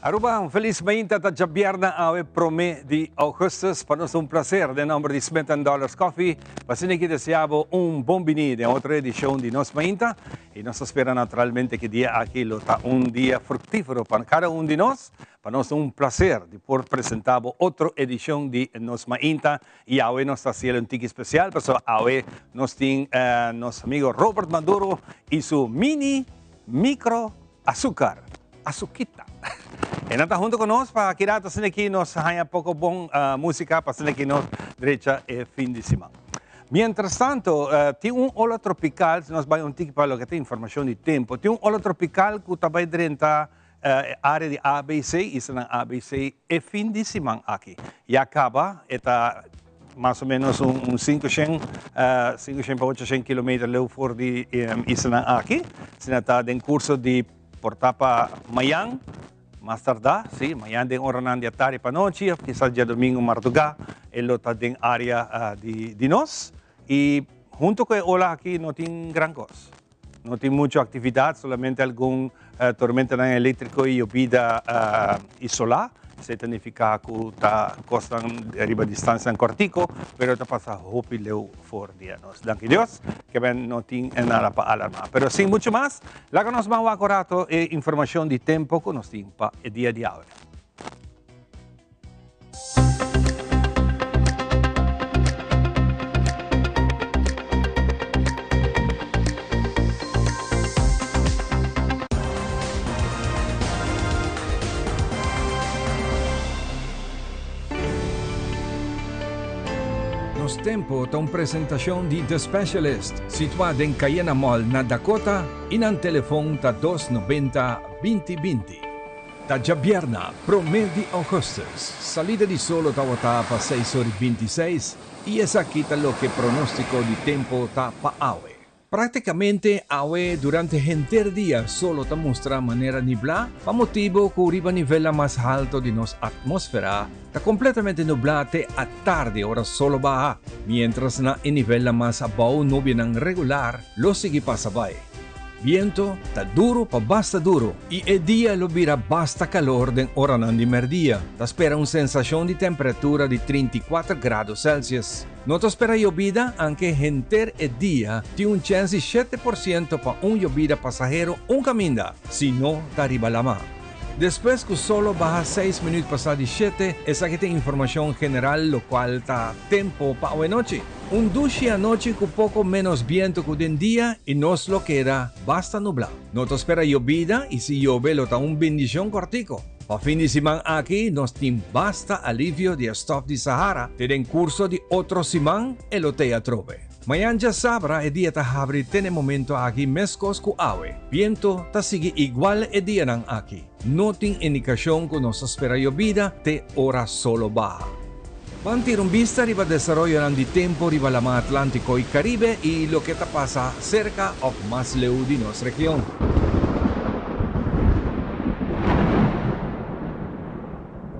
Aruba, un feliz mainta ta djabièrnè awe promé di augustus. Pa nos ta un placer den nomber di Smith and Dollars Coffee pa asina ki desea bo un bon bini den otro edicion di nos mainta. Y nos ta spera naturalmente ki dia aki lo ta un dia fructifero pa cada un di nos. Pa nos ta un placer di por presenta bo otro edicion di nos mainta. Y awe nos ta haciel un tiki especial pasobra awe nos tin nos amigo Robert Maduro y su mini micro Azúcar, azuquita. E nan ta hunto cu nos pa aki rato asina ki nos haña poco bon musica pa asina ki nos drecha e fin di siman. Mientras tanto, tin un ola tropical, si nos bai un tiki pa loke ta informacion di tempo, tin un ola tropical cu ta bai drenta e area di ABC, islanan ABC, e fin di siman aki. Ya caba e ta mas o menos un 500, 500 pa 800 kilometer leu for di islanan aki. Asina ta den curso di por ta pa mayan, mas tarda, si, mayan den oranan di atardi pa nochi of kisas diadomingo marduga e lo ta den area di nos. Y hunto cu e ola aki no tin gran cos. No tin mucho actividad, solamente algun tormentanan electrico y yobida isola. Esey ta nifica cu ta cosnan riba distancianan cortico, pero ta pasa hopi leu for di anos. Danki Dios ke men no tin nada pa alarma. Pero sin mucho mas, laga nos ban wak un rato e informacion di tempo cu nos tin pa e dia di awe. Nos Tempo ta un presentacion di The Specialist, situa den Cayena Mall na Dakota y nan telefon ta dos nobenta binti binti. Ta djabièrna, promé di ougùstùs, salida di solo tabata pa seis or i bintiseis i esaki ta loke pronóstiko di tempu ta pa awe. Práktikamente awe durante henter dia solo ta mustra manera niblá pa motibu ku riba nivelnan mas haltu di nos atmósfera ta kompletamente nublá te atardi ora solo baha, miéntras na e nivelnan mas abou nubianan regular lo sigui pasa bai. Biento ta duru pa basta duru i e dia lo bira basta kalor den oranan di merdia. Ta spera un sensashon di temperatura di 34 grado Celsius. No ta spera yobida anke henter e dia tin un chèns di 7% pa un yobida pasahero un kaminda, si no ta riba lama. Despues ku solo baha seis minuut pasá di shete, esaki ta informashon general lokual ta tempo pa awenochi. Un dushi anochi ku poko ménos bientu ku den dia i nos lo keda basta nublá. No ta spera yobida i si yobe lo ta un bendishon kòrtiku. Pa fin di siman aki nos tin basta alivio di e stòf di Sahara te den kurso di otro siman e lo tei atrobe. Mañan djasabra e dia ta habri te n'e momento aki meskos ku awe. Biento ta sigui igual e dianan aki. No tin indikashon ku nos ta spera yobida te ora solo baha. Ban tira un bista riba desaroyonan di tempu riba Laman Atlántiko i Karibe i loke ta pasa serka òf mas leu di nos region.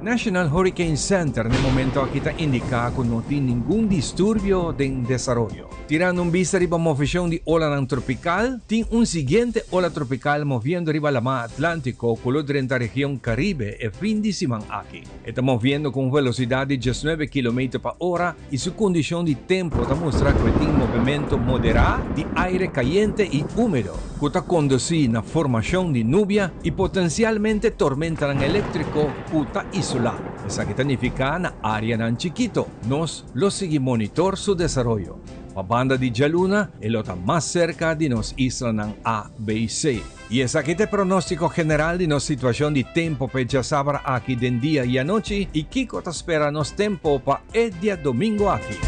National Hurricane Center n'e momento aki ta indica cu no tin ningun disturbio den desaroyo. Tirando un bista riba movecion di olanan tropical, tin un siguiente ola tropical moviendo riba Lama Atlantico cu lo drenta region Caribe e fin di siman aki. E ta moviendo cu un velocidad di diesnuebe kilometer pa ora y su condicion di tempo ta mustra cu e tin movimento modera di aire cayente y humedo, cu ta conduci na formacion di nubia y potencialmente tormentanan electrico cu ta isola. Esaki ta nifica na areanan chikito. Nos lo sigui monitor su desaroyo. Pa banda di djaluna e lo ta mas cerca di nos islanan A, B y C. Y esaki ta e pronostico general di nos situacion di tempo pa e djasabra aki den dia y anochi y kico ta spera nos tempo pa e diadomingo aki.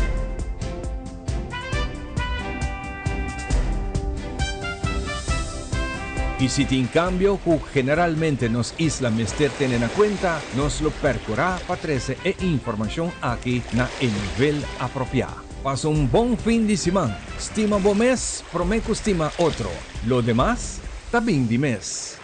Y si tin cambio cu generalmente nos isla mester tene na cuenta, nos lo percura pa trece e informacion aki na e nivel apropia. Pasa un bon fin di siman. Stima bo mes prome cu stima otro. Lo demas ta bin di mes.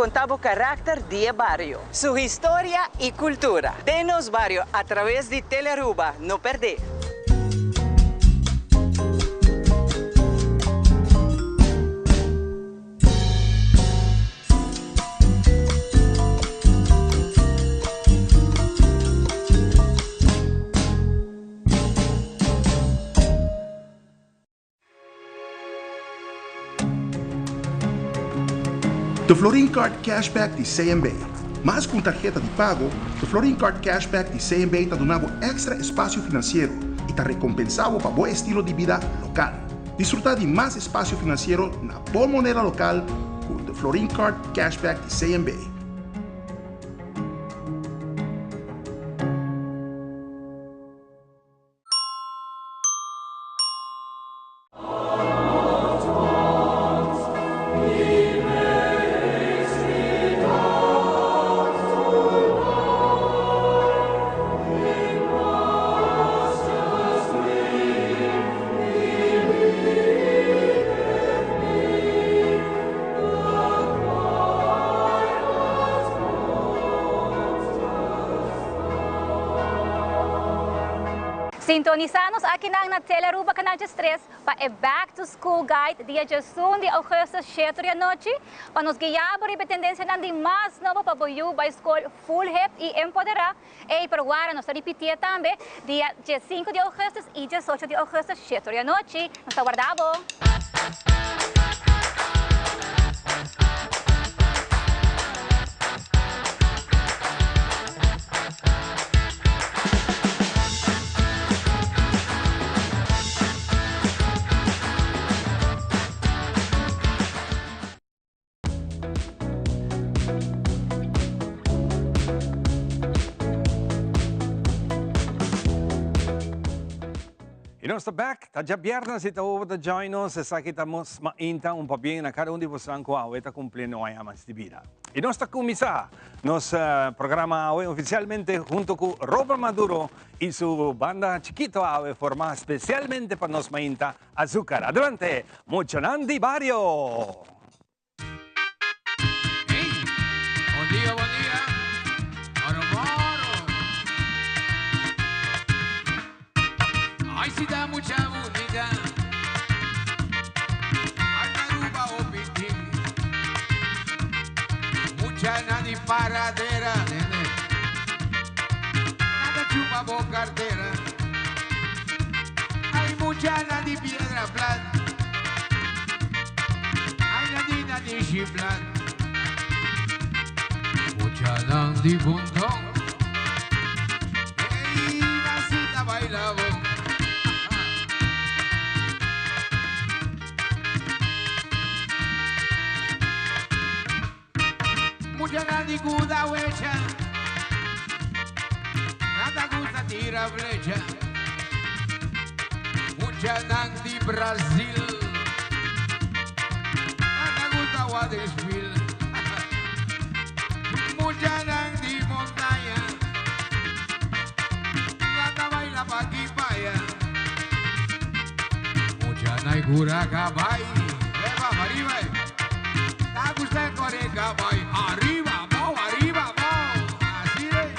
konta bo karakter di e bario, su historia i kultura. Den Nos Bario a traves di Telearuba, no pèrdè! The Florin Card Cashback di CMB. Mas ku un tarheta di pago, The Florin Card Cashback di CMB ta duna bo èkstra espasio finansiero i ta rekompensá bo pa bo estilo di bida lokal. Disfrutá di mas espasio finansiero na bo moneda lokal ku The Florin Card Cashback di CMB. Sintonisa nos akinan na Telearuba Canal 13 pa e Back to School Guide dia 11 di augustus 7 di anochi pa nos guia bo riba e tendencianan di mas nobo pa bo yu bay school full hip y empodera. Ey, pero wara nos ta ripitié tambe dia 5 di augustus y 18 di augustus 7 di anochi. Nos ta warda bo! Y nos ta back, ta djabièrnè si ta over ta join nos, esaki ta mos mainta un pabien na kada un di bosan ku awe ta kumpliendo un aña mas di bida. Y nos ta kuminsá nos programa awe oficialmente hunto ku Robert Maduro y su banda chikito awe formá spesialmente pa nos mainta Azúcar. Adelante, muchanan di bario! Hey, bon dia, bon dia. Moro, moro. Ay, si ta mucha bunita. Ay, Aruba o Pitin. Mucha na di paradera, nene. Nada chupa bo cartera. Ay, mucha na di piedra plat. Ay, na di na di shiplat. Mucha nan di bunton. Ey, nasita baila bo. Mucha nan di guda wecha. Nada gusta tira flecha. Mucha nan di Brasil. Nada gusta wadespil. Mucha nan di montaña. Nada baila pa aquí pa allá. Mucha nan cura cabay. Eva, arriba. Ta gusta corre cabay. Arriba, abao, arriba, abao. Así es.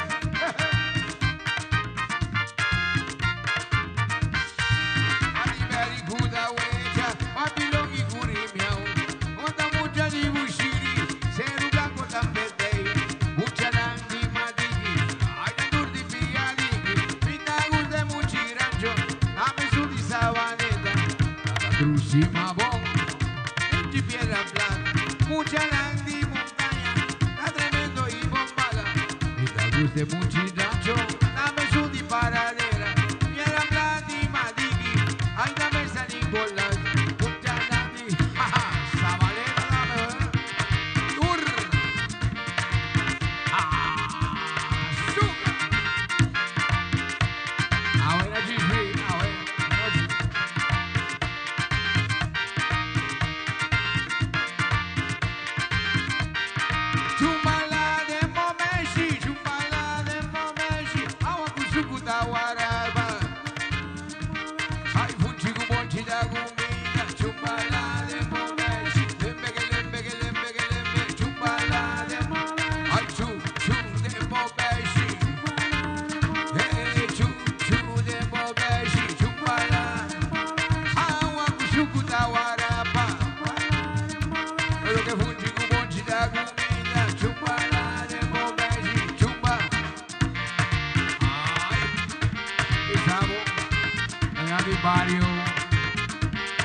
di bario,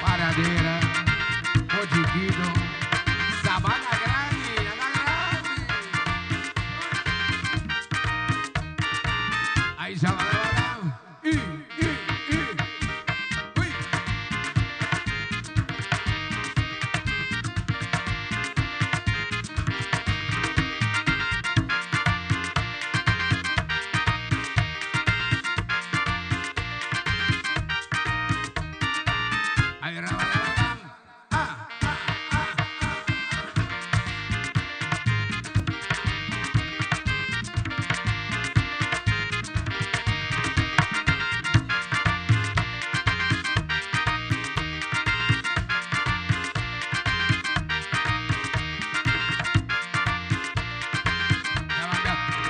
Paradera, Pochiquito, Sabana Grandi, Ana Grandi. Ay, Sabana, I, I, I, Uy. Ay, rabalabam. Ah, ah, ah, ah.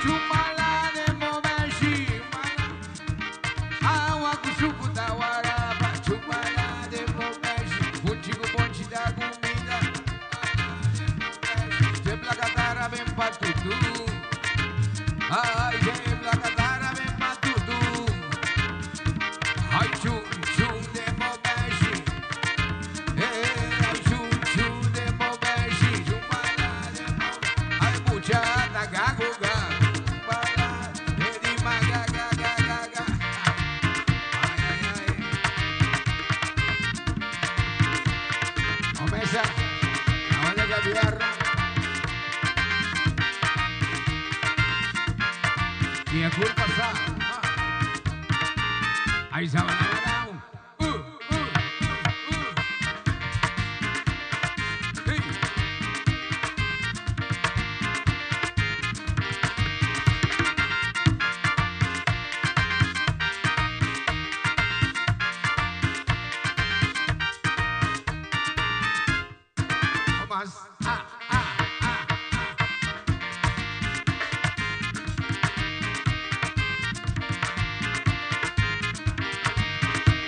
Chumala de moveshi, agua kusukuta waraba, chumala de moveshi, fuchiku monchi da comida, sembla catara ben patutu, ay sembla catara ben patutu, ay chum chum de moveshi, eh ay chum chum de moveshi, chumala de moveshi, ay mucha gago. Mi culpa está. Ahí se va. Hey. Más. Ah, ah, ah, ah.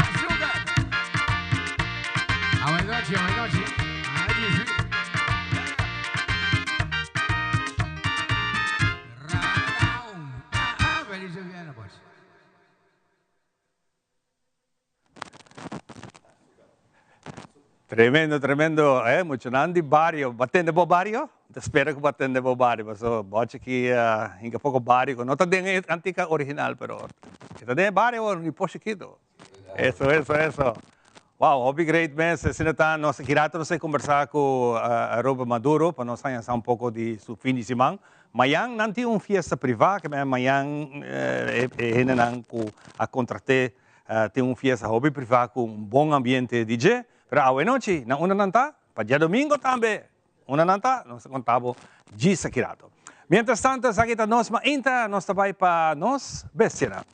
Azúcar. A buenas noches, buenas noches. Allí sí. Ah, ah, feliz día, pues. Tremendo, tremendo, eh? Muchanan di bario. B'a tende bo bario? Ta spera cu b'a tende bo bario. Paso, bochi aki hinka poco bario. No ta den cantica original, pero ta den bario ni po chiquito. Eso, eso, eso. Wow, hopi great mes. Asina ta, nos aki rato nos a conversa cu Robert Maduro pa nos haña sa un poco di su fin di siman. Mayan nan tin un fiesta priva, ke men mayan e hendenan cu a contrate tin un fiesta hopi priva cu un bon ambiente di dje. Pero awe nochi, na unda nan ta? Pa diadomingo tambe, unda nan ta? Nos ta conta bo djis aki rato. Mientras tanto, esaki ta nos mainta, nos ta bay pa nos bestianan.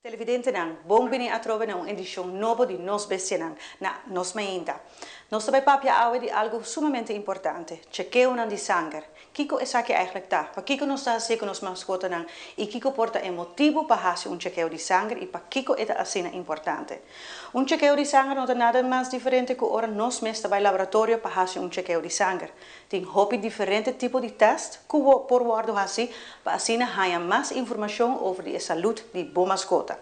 Televidentenan, bon bini atrobe na un edicion nobo di Nos Bestianan na Nos Mainta. Nos ta bay papia awe di algo sumamente importante, chekeonan di sanger. Kico esaki eigenlijk ta? Pakico nos ta haci cu nos mascotanan y kico por ta e motibo pa haci un chekeo di sanger y pakico e ta asina importante? Un chekeo di sanger no ta nada mas diferente cu ora nos mes ta bay laboratorio pa haci un chekeo di sanger. Tin hopi diferente tipo di test cu por wordo haci pa asina haya mas informacion over di e salud di bo mascota.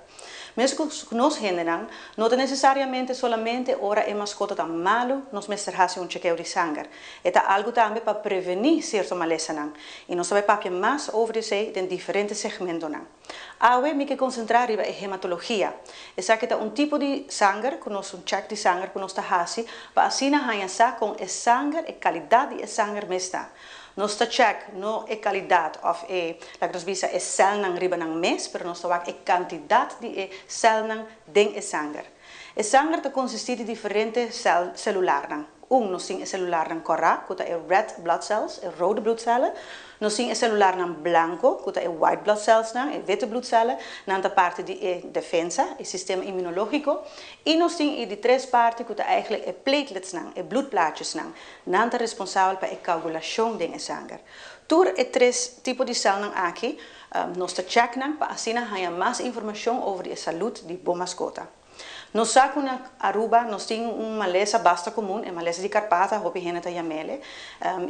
Mescos cu nos hendenan, no ta necesariamente solamente ora e mascota ta malo nos mester haci un chekeo di sanger. E ta algo tambe pa preveni cierto malesanan. Y nos ta bay papia mas over esey den diferente segmentonan. Awe mi ke concentra riba e hematologia. Esaki ta un tipo di sanger cu nos, un check di sanger cu nos ta haci pa asina haya sa con e sanger, e calidad di e sanger mes ta. Nos ta check no e calidad of e, laga nos bisa, e celnan riba nan mes, pero nos ta wak e cantidad di e celnan den e sanger. E sanger ta consisti di diferente cel, celularnan. Un, nos tin e celularnan cora, cu ta e red blood cells, e rode bloedcellen. Nos tin e celularnan blanco, cu ta e white blood cellsnan, e witte bloedcellen. Nan ta parti di e defensa, e sistema inmunologico. Y nos tin e di tres parti cu ta eigenlijk e plateletsnan, e bloedplaatjesnan. Nan ta responsabel pa e coagulacion den e sanger. Tur e tres tipo di celnan aki, nos ta check nan pa asina haya mas informacion over di e salud di bo mascota. Nos sa ku na Aruba nos tin un malesa basta komun, e malesa di karpata, hopi hende ta yam'ele,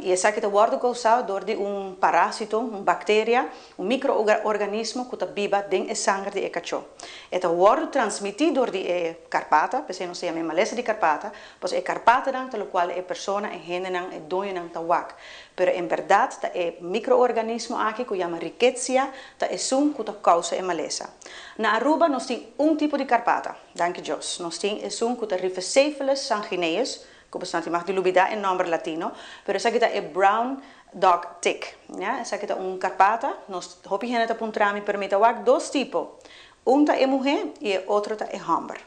i esaki ta wòrdu kousá dor di un parásito, un bakteria, un mikro-organismo ku ta biba den e sanger di e kachó. E ta wòrdu transmití dor di e karpata, p'esei nos ta yam'é malesa di karpata, pasobra e karpatanan ta lokual e persona, e hendenan, e doñonan ta wak. Pero en bèrdat ta e mikro-organismo aki ku yama rickettsia ta esun ku ta kousa e malesa. Na Aruba nos tin un tipo di karpata, danki Dios. Nos tin esun ku ta Rhipicephalus sanguineus, ku boso tin mag di lubidá e nòmber latino, pero esaki ta e brown dog tick. Ya, esaki ta un karpata. Nos hopi hende ta puntra mi, pero mi ta wak dos tipo. Un ta e muhé i e otro ta e hòmber.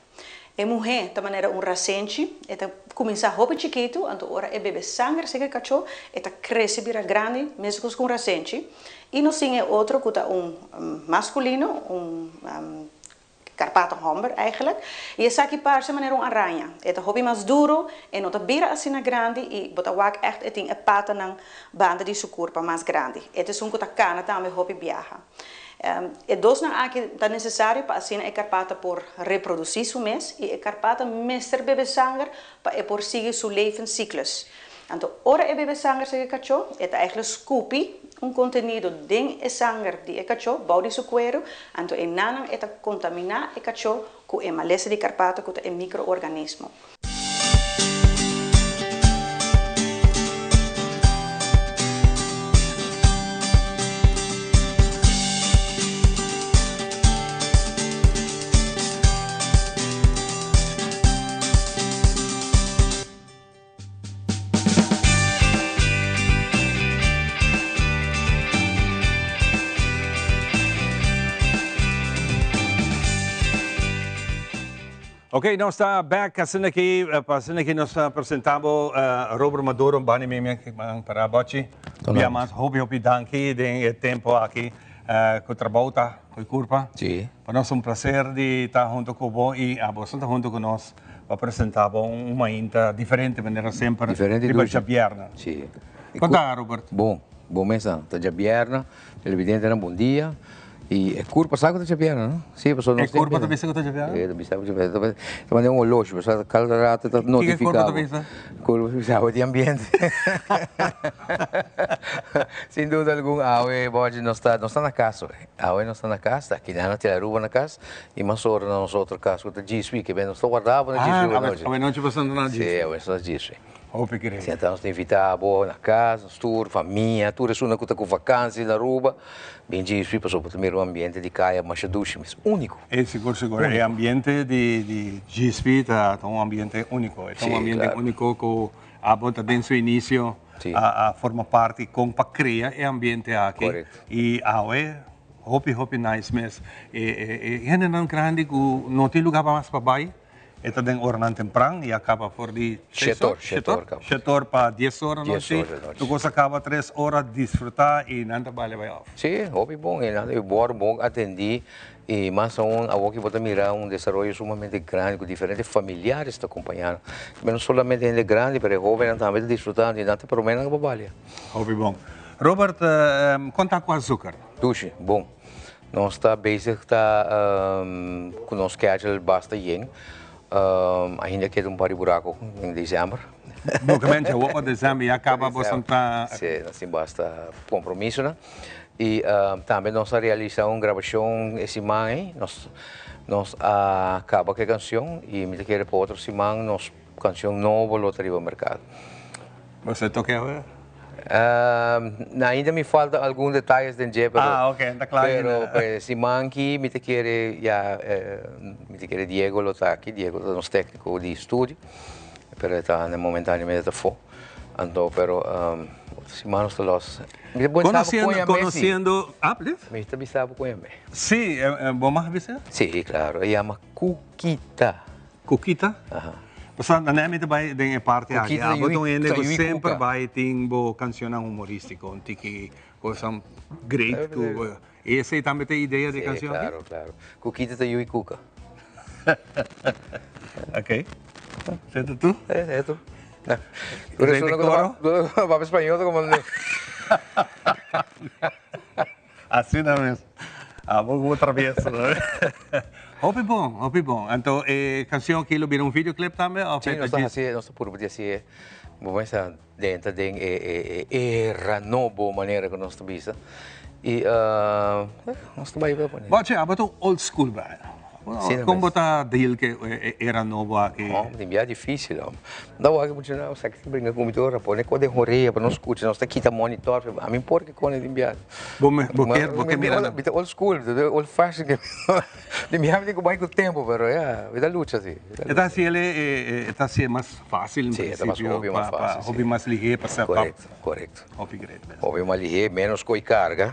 E muhé ta manera un rasenchi, e ta kuminsá hopi chikitu, anto ora e bebe sanger serka e kachó, e ta krese bira grandi, meskos ku un rasenchi. I nos tin e otro ku ta un maskulino, un karpato hòmber eigentlik, i esaki parse manera un araña. E ta hopi mas duru, e no ta bira asina grandi i bo ta wak ègt e tin e patanan banda di su kurpa mas grandi. E ta esun ku ta kana tambe hopi biaha. E dosnan aki ta nesesario pa asina e karpata por reprodusí su mes i e karpata mester bebe sanger pa e por sigui su levenscyclus. Anto ora e bebe sanger serka e kachó, e ta eigentlik skupi un kontenido den e sanger di e kachó bou di su kueru, anto e nanan e ta kontaminá e kachó ku e malesa di karpata ku ta e mikro-organismo. Ok, nos ta back asina aki, pa asina aki nos ta presenta bo Robert Maduro, bani mi mi para bochi. Bia mas hopi hopi danki den e tempo aki ku trabou ta ku kurpa. Sí. Pa nos un placer di ta hunto ku bo i abo ta hunto ku nos pa presenta bo un mainta diferente manera semper Diferente riba dushi. djabièrnè. Sí. Kon ta, Robert? Bon, bon mes nan. Ta djabièrnè, televidentenan bon dia. I e kurpa sa ku ta djabièrnè, no? Sí, pasobra E nos kurpa ta bisa ku ta djabièrnè? E ta bisa ku ta djabièrnè. Ta manda un oloshi, pasobra kada rato ta Kiko e notifiká kurpa ta bo. bisa? Kurpa ta bisa awe di ambiente. Sin duda algun awe, Bòdje, nos ta nos ta na kas hoy. Awe nos ta na kas, ta aki nan na Telaruba na kas. I mas ora na nos otro kas ku ta Djiswi, ke ben nos ta warda bo na Djiswi Ah, awenochi. awenochi bo ta na Djiswi. Sí, awe nos ta na Djiswi. Hopi kree. Sí, anto nos ta invitá bo na kas, nos tur, famia, tur esunnan ku ta ku vakansi na Aruba, bin Djiswi pasobra bo ta mira un ambiente di kaya masha dushi mes, úniko. E sigur sigur, e ambiente di di Djiswi ta un ambiente úniko, e ta un ambiente úniko ku abo ta den su inisio a forma parti kon pa krea e ambiente aki i awe Hopi hopi nice mes. E e hendenan grandi ku no tin luga mas pa bai, e ta den oranan tempran i a kaba for di seis or, Shetor, shetor kaba. Shetor pa dies or Dies anochi. or di anochi. Tur kos a kaba tres ora, disfruta i nan ta bali bai òf. Sí, hopi bon. E nan ta wòrdu bon atendí i mas aun awor ki bo ta mira un desaroyo sumamente grandi ku diferente familiares ta kompañá. No solamente hende grandi pero e hóbennan tambe ta disfrutando i nan ta promé nan ku bo balia. Hopi bon. Robert, kon ta ku azúcar? Dushi, bon. Nos ta bezig ta ku nos schedule basta yen. Ainda keda un par di buraco den december. Lógicamente, awor pa december ya caba boso ta. Sí, nos tin basta compromisonan. Y tambe nos a realisa un grabacion e siman ei. Nos nos a caba cu e cancion y mi ta kere pa otro siman nos Cancion nobo lo ta riba mercado. Bo sa toke awe? Ainda mi falta algun detayes den dje, pero. Ah, ok, ta kla ainda. Pero siman aki mi ta kere ya, mi ta kere Diego lo ta aki, Diego ta nos tecnico di studio, pero e ta momentanamente ta afo. Anto, pero otro siman nos ta los. Mi ta bisa bo con yam'é si. Conociendo, ah, please? Mi ta bisa bo con yam'é. Si, bo mag bisa? Si, claro, e yama Kukita. Kukita? Aha. Pasobra na mi ta bai den e parti aki. Kukita ta Abo ta un yui, hende ta ku yui semper kuka. bai tin bo cancionnan humoristico, un tiki cosnan great ku esei tambe ta e idea di e Sí, cancion aki? claro, claro. Kukita ta yui kuka. Ok. Seta tu? Eh, seta tu. Esei ta coro? Papia spañol ta como. Asina mes. Abo ku bo travieso. Hopi bon, hopi bon. Anto e canción aki lo bira un videoclip tambe of Sí, e ta nos ta djis? haci, nos ta purba di haci bo mester denter den e e era nobo manera ku nos ta bisa y nos ta bai pone. Bochi, abo ta un old school bai. Sí, Kon bo ta deal ku e era nobo aki? Oh, tin bia dificil hombre. No wak mucho na sa ki bringa ku mi ora pone ko den horea pa no skucha nos ta kita monitor ami por ke kone tin bia. Bo me bo ke bo ke mira Mi ta old school mi ta old fashion tin bia mi tin ku bai ku tempo pero ya mi ta lucha si. E ta hasi el e ta hasi mas facil en Si e ta mas principio hopi mas pa facil si. hopi mas lihe pa set up. Korekto korekto. Hopi great mes. Hopi mas lihe menos koi karga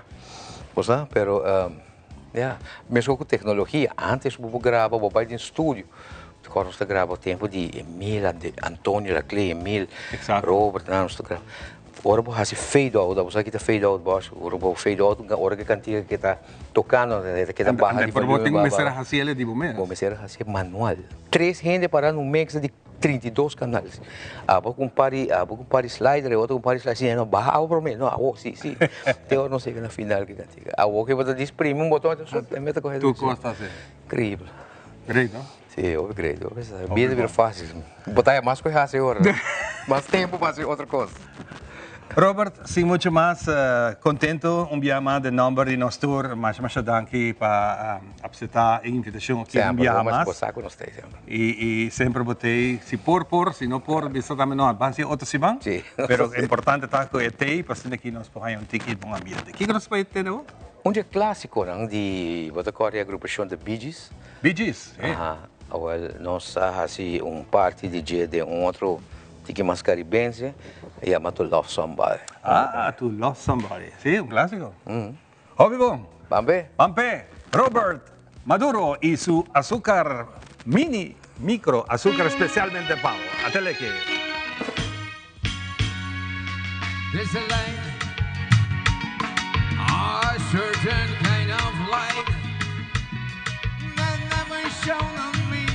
bo sa pero. Ya, meskos ku teknologia, antes bo por graba, bo bai den studio. Kòrda nos ta graba tempu di Emil, Antonio Laclé, Emil, Robert, nan nos ta graba. Ora bo hasi fade out, bo sa kita fade out bòs, ora bo fade out, ora ku e kantika ke ta tokando e ta keda baha di Pero bo volumen tin baha mester a baha. hasi el di bo mes. Bo mester a hasi manual. Tres hende para na un mesa di 32 canales. Abo cu un par di, abo cu un par di slider, e otro cu un par di slider. Si, no, baha abo prome. No, abo, si, si. Te ora nos yega na final ki cantica. Abo ke bo ta disprimi un boton, e mester coge Tur cos ta así. Increíble. Great, no? Si, hopi great. Hopi sa. Bida bira facil. Bo ta haya mas cu e haci ora. Mas tempo pa haci otro cos. Robert, sin mucho mas, contento un bia mas den nomber di nos tur. Masha masha danki pa acepta e invitacion aki un biaha mas. Bo sa cu nos ta ey semper. Y semper bo ta ey, si por por, si no por, bisa tambe no, ban si otro siman. Si. Pero importante ta cu e ta ey pa asina aki nos por haya un tiki bon ambiente. Kico nos por tene bo? Un di e clasiconan di, bo ta corda e agrupacion The Bee Gees? Bee Gees, si. Aha, awel nos a haci un parti di dje den un otro Tiki mas caribense e yama To Love Somebody. Ah, To Love Somebody. Si, un clasico. Hopi bon. Ban p'e. Ban p'e. Robert Maduro y su azúcar mini micro azúcar especialmente pa bo. Atele aki. There's a light, a certain kind of light that never shone on me.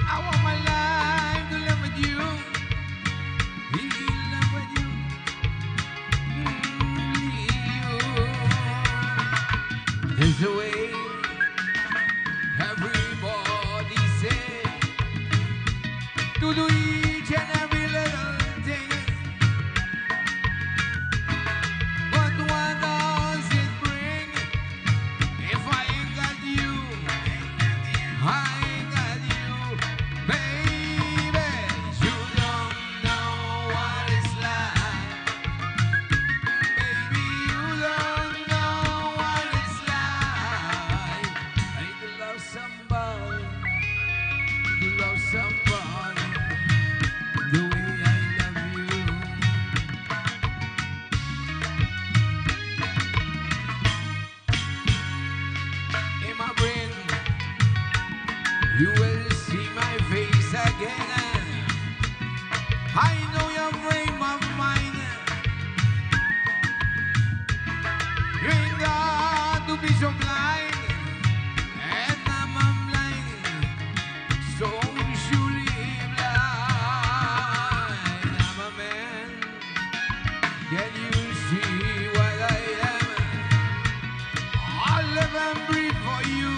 I want my life to live with you, live with you, you. There's a way everybody say to do each and every little thing. But what does it bring if I ain't got you? I ain't got you, baby. You don't know what it's like. Baby, you don't know what it's like. I need to love somebody, to love somebody the way I love you. In my brain, you will see my face again. I know your frame of mind. You ain't got to be so blind, and I'm blind, so surely blind. I'm a man. Can you see what I am? I live and breathe for you.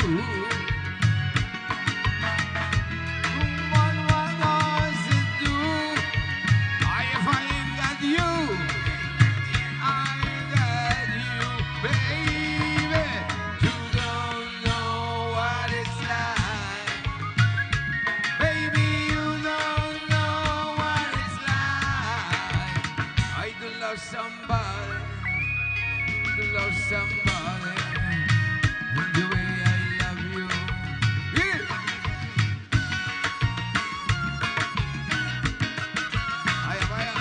But what does it do? I, if I ain't got you, I ain't got you, baby. You don't know what it's like. Baby, you don't know what it's like. I do love somebody, to love somebody the way I love you. Yeah. Vaya, vaya.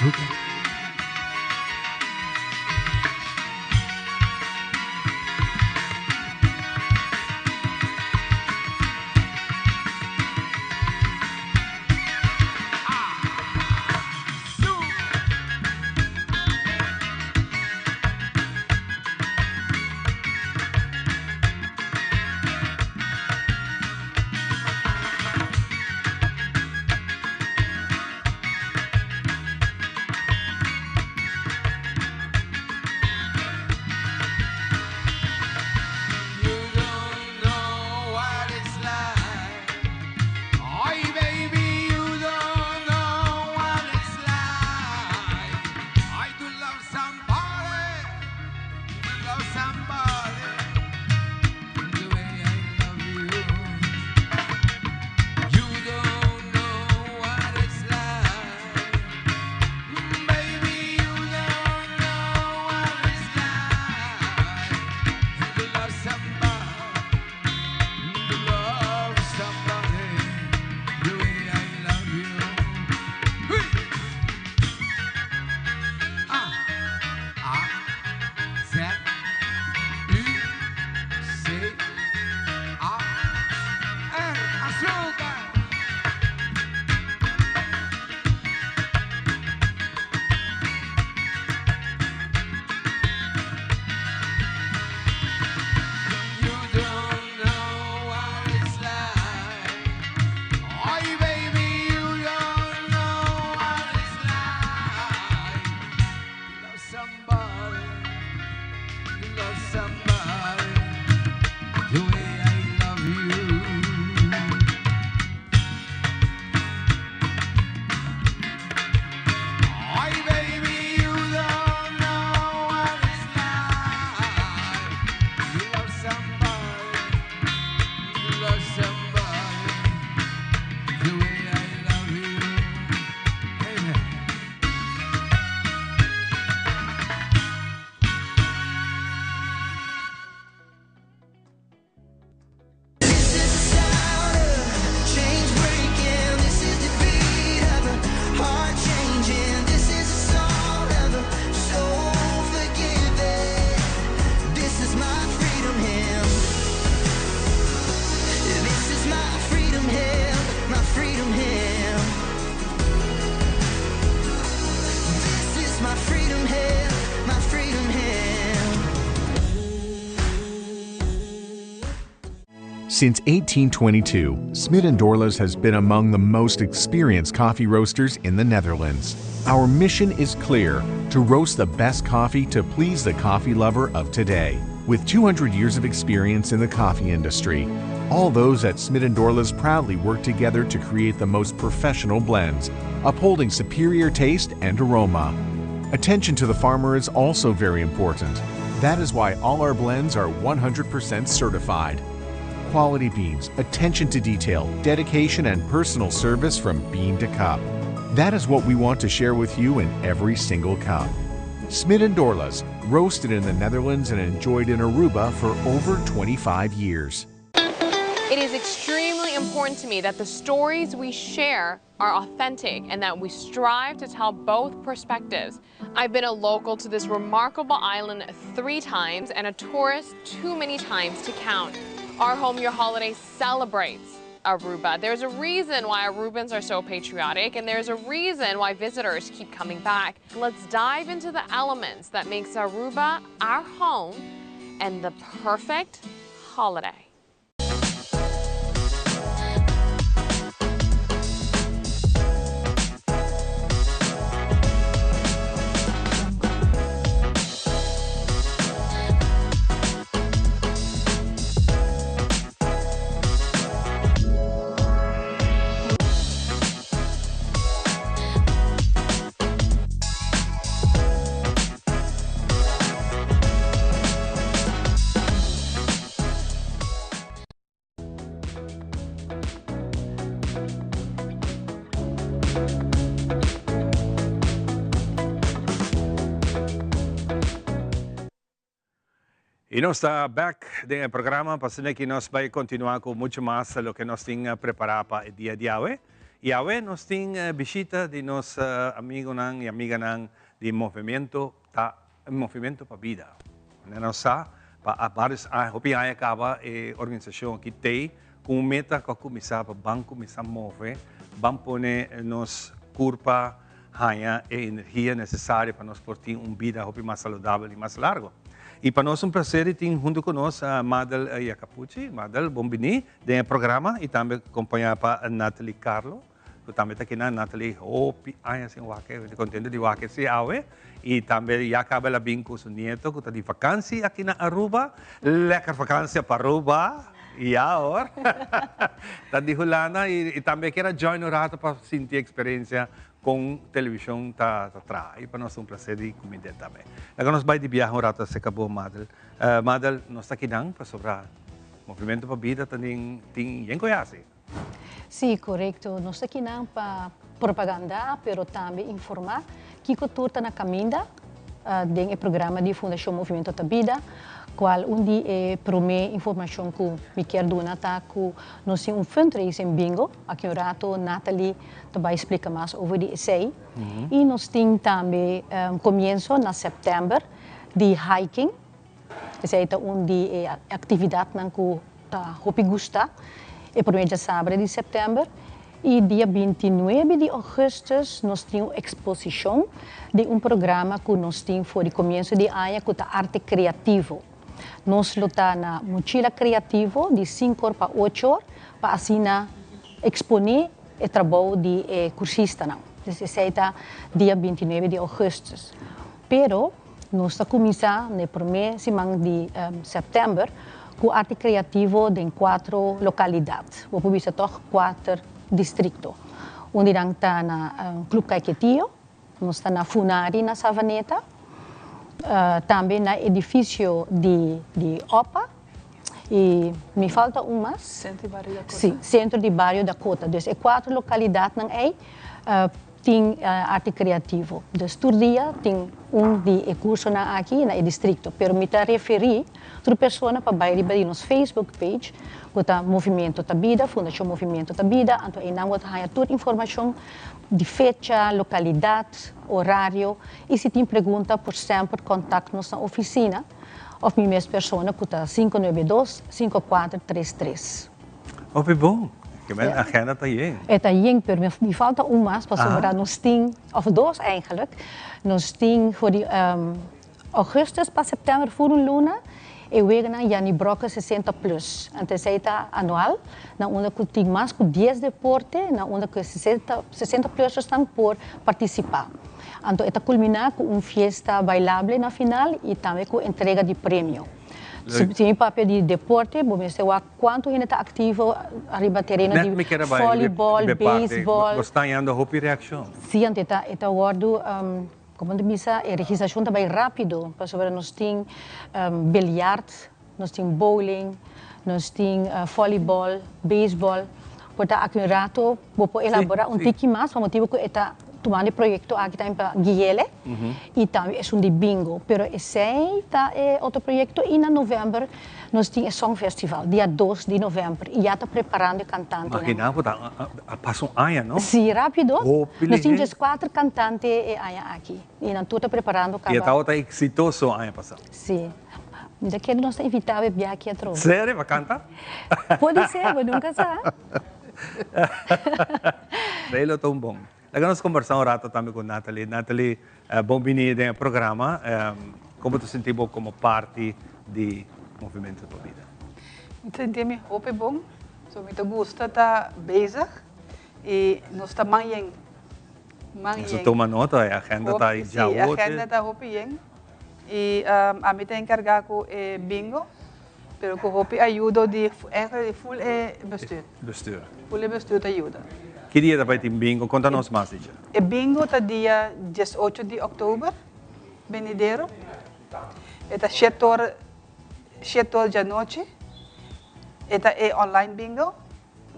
Azúcar. You don't know what it's like. Oh, baby, you don't know what it's like. I do love somebody, to love somebody the way I love you. You don't know what it's like. Baby, you don't know what it's like. To love somebody, to love somebody the way I love you. Hey! A, A, Z, U, C, A, R, azúcar. You don't know what it's like. Oh, baby, you don't know what it's like. To love somebody, to love somebody the way I love you. Oh, baby, you don't know what it's like. You love somebody, you love somebody the way I love you. Amen. This is the sound of chains breaking. This is the beat of a heart changing. This is the song of a soul forgiving. This is my freedom hymn. This is my freedom hymn. My freedom hymn. This is my freedom hymn. My freedom hymn. Since 1822, Smit and Dorlas has been among the most experienced coffee roasters in the Netherlands. Our mission is clear to roast the best coffee to please the coffee lover of today. With 200 years of experience in the coffee industry, all those at Smit and Dorlas proudly work together to create the most professional blends, upholding superior taste and aroma. Attention to the farmer is also very important. That is why all our blends are 100% certified. Quality beans, attention to detail, dedication, and personal service from bean to cup. That is what we want to share with you in every single cup. Smit and Dorlas, roasted in the Netherlands and enjoyed in Aruba for over 25 years. It is extremely important to me that the stories we share are authentic and that we strive to tell both perspectives. I've been a local to this remarkable island three times and a tourist too many times to count. Our Home Your Holiday celebrates Aruba. There's a reason why Arubans are so patriotic and there's a reason why visitors keep coming back. Let's dive into the elements that makes Aruba our home and the perfect holiday. I nos ta back den e programa pa asina cu nos bay continua cu mucho mas loke nos tin prepara pa e dia di awe. Y awe nos tin bishita di nos amigonan y amiganan di Movimiento ta Movimiento pa Bida. Manera nos sa, pa varios aña, hopi aña caba e organisacion aki t'ey cu un meta cu a cuminsa pa ban cuminsa move, ban pone nos curpa haña e energia necesario pa nos por tin un bida hopi mas saludabel y mas largo. Y pa nos un placer di tin hunto cu nos Madel Jacapucci. Madel, bon bini den e programa y tambe acompaña pa Natalie Carlo, cu tambe ta akinan. Natalie hopi aña sin wak, mi ta contento di wak si awe. Y tambe ya caba el a bin cu su nieto cu ta di vakantie aki na Aruba. Lekker vakantie pa Aruba! Ya hoor. Ta di Hulanda y tambe kier a join un rato pa sinti experiencia con television ta traha. Y pa nos ta un placer di cumind'e tambe. Laga nos bay di biaha un rato acerca bo Madel. Madel, nos ta kinan pasobra Movimento pa Bida ta den tin yen koe haci. Sí, korekto. Nos ta kinan pa propagandá, pero tambe informá kiko tur ta na kaminda den e programa di Fundashon Movimiento ta Bida, kual un di e promé informashon ku mi kier duna ta ku nos tin un fundraising bingo. Aki un rato Nathalie ta bai splika mas over di esei. I nos tin tambe komienso na sèptèmber di hiking. Esei ta un di e aktividatnan ku ta hopi gusta e promé djasabra di sèptèmber. I dia bintinuebe di ougùstùs nos tin un eksposishon di un programa ku nos tin for di komienso di aña ku ta Arte Kreativo. Nos lo ta na Mochila Kreativo di sinku or pa ocho or pa asina eksponé e trabou di e kursistanan. Dus esei ta dia bintinuebe di ougùstùs. Pero nos ta kuminsá na e promé siman di sèptèmber ku arte kreativo den kuatro lokalidat. Bo por bisa tòg kuater distrikto. Un di nan ta na Club Caiquetio, nos ta na Funari na Savaneta, tambe na edifisio di di opa i mi falta un mas. Sentro di Bario Dakota. Sí, Sentro di Bario Dakota. Dus e kuater lokalidatnan ei Tin arte creativo. Dus tur dia tin un di e cursonan aki na e districto. Pero mi ta referi tur persona pa bay riba di nos Facebook page cu ta Movimiento ta Bida, Fundacion Movimiento ta Bida, anto eynan bo ta haya tur informacion di fecha, localidad, horario y si tin pregunta por semper contact nos na oficina of mi mes persona cu ta 592 5433. Hopi bon. Ke men agenda ta yen. E ta yen, pero mi falta un mas pasobra nos tin, of dos eigenlijk, nos tin for di augustus pa september for un luna e weganan Jannie Brokke 60 plus. Anto esei ta anual, na unda ku tin mas ku dies deporte, na unda ku e 60 60 plussersnan por partisipa. Anto e ta kulminá ku un fiesta bailable na final i tambe ku entrega di premio. Si mi papia di deporte, bo mester wak Cuanto hende ta activo ariba tereno Net di mi kere bai volleyball, riba e parti. baseball. Bo sta hañando hopi reaccion. Sí, anto e ta e ta wordo, como ta bisa, e registracion ta bai rapido, pasobra nos tin biljart, nos tin bowling, nos tin volleyball, baseball. Por ta aki un rato bo por elabora un tiki mas pa motibo cu e ta tumando e proyecto aki tambe pa guiele y tambe esun di bingo. Pero esey ta e otro proyecto y na november Nos tin e Songfestival dia dos di november y ya ta preparando e cantantenan. Imagina bo ta a pasa un aña no? Si, rapido. Hopi Nos tin lihe. dieskuater cantante e aña aki y nan tur ta preparando Y e caba. tabata exitoso aña pasa. Si. Mi ta kere nos ta invita bo e bia aki atrobe. Serio? Pa canta? Podi ser, bo nunca sa. Rey lo ta un bon. Laga nos combersa un rato tambe cu Nathalie. Nathalie, bon bini den e programa. Como ta sinti bo como parti di Movimento pa Bida? Mi ta sinti mi hopi bon. So mi ta gusta ta bezig y nos ta man yen. Man Nos a yen. tuma nota, e agenda ta Hopi, ya si, e hote. agenda ta hopi yen. Y ami ta encarga cu e bingo, pero cu hopi ayudo di, eigenlijk di full e bestuur. Bestuur. Full e bestuur ta yuda. Ki dia ta bai tin bingo? Konta nos mas dicha. E bingo ta dia diesocho di oktober benidero. E ta shete or shete or djanochi. E ta e online bingo.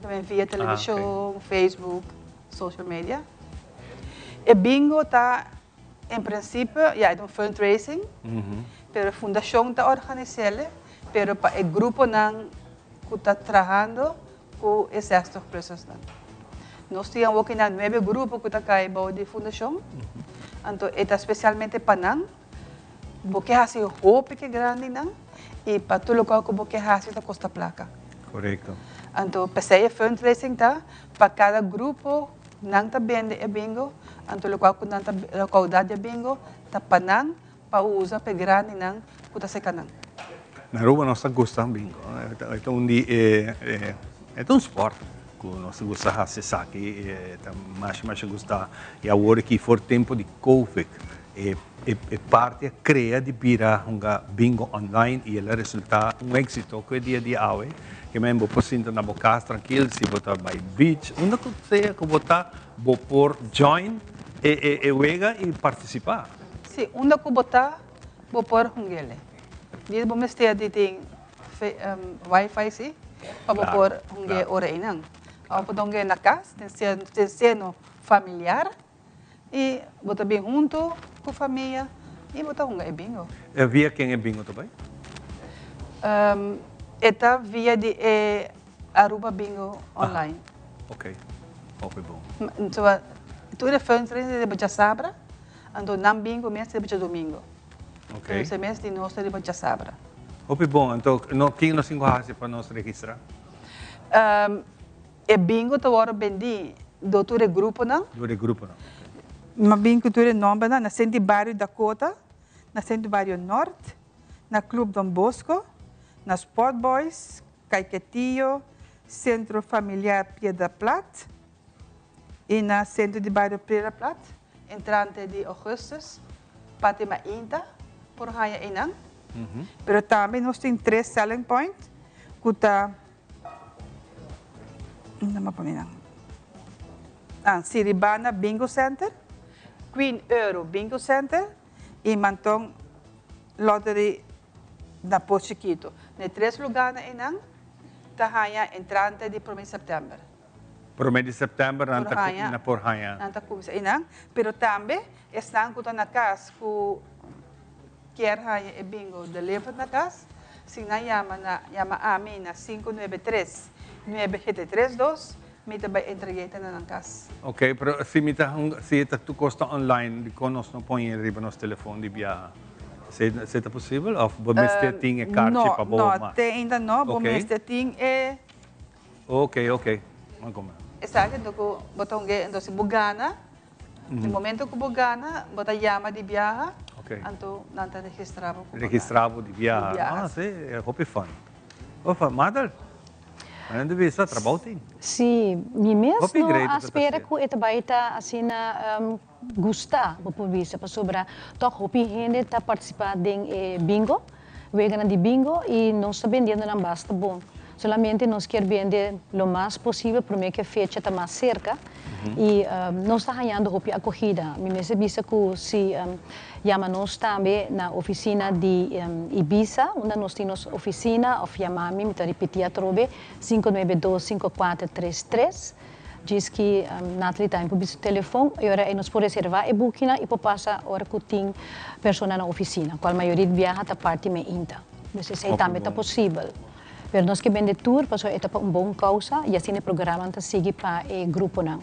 Ta ben via televishon, Facebook, social media. E bingo ta en principio ya e ta un fundraising, pero fundashon ta organis'el, pero pa e gruponan ku ta trahando ku e zestig plussersnan. Nos tin awor na nuebe grupo ku ta kai bou di fundashon. Anto e ta spesialmente pa nan. Bo ke hasi hopi ku grandinan i pa tur loke ku bo ke hasi ta kosta plaka. Anto p'esei e fundraising ta pa kada grupo nan ta bende e bingo, anto loke ku nan ta rekoudá di e bingo ta pa nan pa usa pa e grandinan ku ta seka nan. Na Aruba nos ta gusta bingo. E ta un di e e ta un sport ku nos ta gusta hasi esaki. E ta masha masha gusta. I awor aki for tempo di covid e e parti a krea di bira hunga bingo online i el a resulta un exito ku e dia di awe. Ke men bo por sinta na bo kas trankil si bo ta bai beach unda ku sea ku bo ta bo por join e e e wega i partisipa. Si, unda ku bo ta bo por hungele. Di bo mester di tin wifi si pa bo por hunge ora einan. Of bo ta hunge na kas den seno familiar i bo ta bin huntu ku famia i bo ta hunga e bingo. E via ken e bingo ta bai? E ta via di e Aruba Bingo Online. Ok, hopi bon. Tur e fundraising ta riba djasabra, anto nan bingo mes ta riba djadomingo. Ok. Entonces mes di nos ta riba djasabra. Hopi bon, anto no kin nos tin ku hasi pa nos registra? E bingo ta wòrdu bendí dor tur e gruponan. Dor e gruponan. Mi a bin ku tur e nòmbernan na Senti Bario Dakota, na Senti Bario Nort, na Club Don Bosco, na Sport Boys, Caiquetio, Centro Familiar Piedra Plat i na Centro di Bario Piedra Plat entrante di augustus parti mainta por haña einan. Pero tambe nos tin tres selling point ku ta Siribana Bingo Center, Queen Euro Bingo Center i Manton Lottery na Pos Chiquito. Na e tres lugarnan einan ta haña entrante di prome di sèptèmber. Prome di sèptèmber nan ta nan por haña. Nan ta kuminsá einan. Pero tambe esnan ku ta na kas ku kier haña e bingo delivered na kas, si nan yama na yama ami na sinku nuebe tres nuebe shete tres dos, mi ta bai entreg'é te na nan kas. Ok, pero si mi ta si e ta tur kos ta online, dikon nos no pon e riba nos telefon di biaha? Esei ta posibel of bo mester tin e karchi pa bo No, no, te ainda no. Bo mester tin e. Ok, ok. Ban come. Esaki anto ku bo ta hunga entonces bo gana, di momento ku bo gana bo ta yama di biaha, anto nan ta registra bo ku bo gana. Registra bo di biaha. Ah, si, e hopi fun. Hopi fun. Madel, nan ta bisa trabou tin. Si, mi mes no a spera ku e ta bai ta asina gusta, bo por bisa, pasobra tòg hopi hende ta partisipá den e bingo. Weganan di bingo y nos ta bendiendo nan basta bon. Solamente nos kier bende lo mas posibel prome cu e fecha ta mas cerca y nos ta hañando hopi acogida. Mi mester bisa cu si yama nos tambe na oficina di Ibisa unda nos tin nos oficina of yama mi, mi ta ripiti atrobe, 592 5433. Djis ki Nathalie tambe por bisa telefon y ora nos por reserva e bukinan y por pasa ora cu tin persona na oficina, cual mayoria di biaha ta parti meinta. Dus esey tambe ta posibel. Pero nos ke bende tur pasobra e ta pa un bon causa y asina e programanan ta sigui pa e gruponan.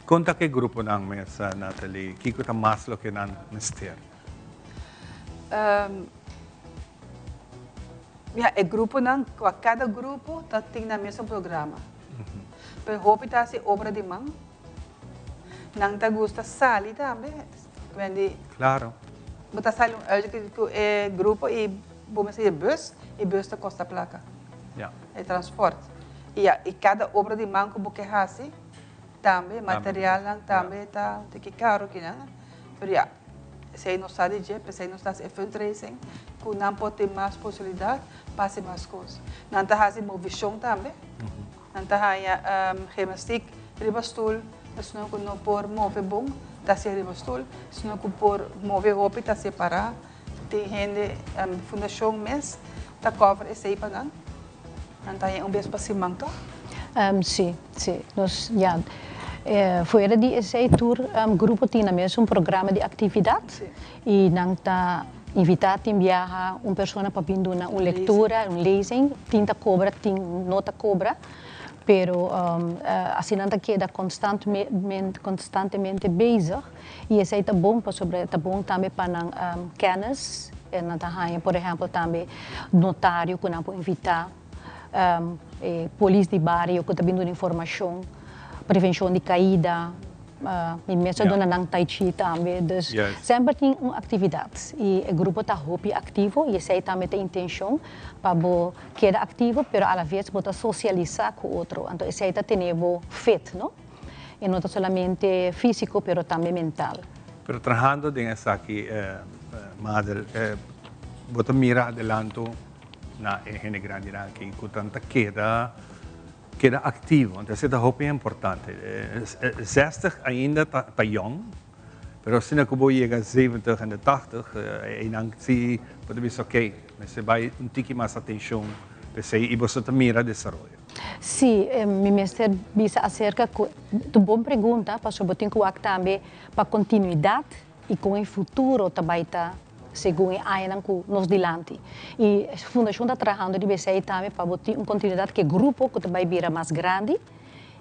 Con ta ke gruponan mes, Nathalie? Kico ta mas loke nan mester? Ya, e gruponan, cada grupo ta tin nan mesun programa. Pero hopi ta hasi obra di man. Nan ta gusta sali tambe. Wendy. Claro. Bo ta sali un uitje ku e grupo i bo mester e bus i bus ta kosta plaka. Ja. E transport. I ya, i kada obra di man ku bo ke hasi tambe, materialnan tambe ta un tiki karo kinan. Pero ya, esei nos sa di dje, p'esei nos ta hasi e fundraising ku nan por tin mas posibilidat pa hasi mas kos. Nan ta hasi movishon tambe. Nan ta haña gimnastiek riba stul, esnan ku no por move bon ta hasié riba stul, esnan ku por move hopi ta hasié pará. Tin hende, fundashon mes ta cover esei pa nan. Nan ta haña un bes pa siman tòg? Sí, sí. Nos, ya. Fuera di esei tur grupo tin nan mes un programa di aktividat i nan ta invitá tin biaha un persona pa bin duna un lektura, un lezing. Tin ta kobra, tin no ta kobra. Pero asina nan ta keda constantemente bezig y esey ta bon pasobra ta bon tambe pa nan kennis en nan ta haña por ehempel tambe notario cu nan por invita, e polis di bario cu ta bin duna informacion, prevencion di caida. Mi mes a duna nan tai chi tambe. Dus semper tin un actividad y e grupo ta hopi activo y esey tambe ta intencion pa bo keda activo pero a la vez bo ta socialisa cu otro. Anto esey ta tene bo fit, no? E no ta solamente fisico pero tambe mental. Pero trahando den esaki, Madel, bo ta mira adelanto na e hende grandinan aki cu tan ta keda Keda aktivo, anto esei ta hopi importante. Zestig ainda ta yong, pero asina ku bo yega zeventig en de tachtig, einan si bo ta bisa ok, mester bai un tiki mas atenshon p'esei i boso ta mira desaroyo. Sí, mi mester bisa aserka ku ta un bon pregunta, pasobra bo tin ku wak tambe pa kontinuidat i kon e futuro ta bai ta segun e añanan ku nos dilanti. I fundashon ta trahando riba esei tambe pa bo tin un kontinuidat ku e grupo ku ta bai bira mas grandi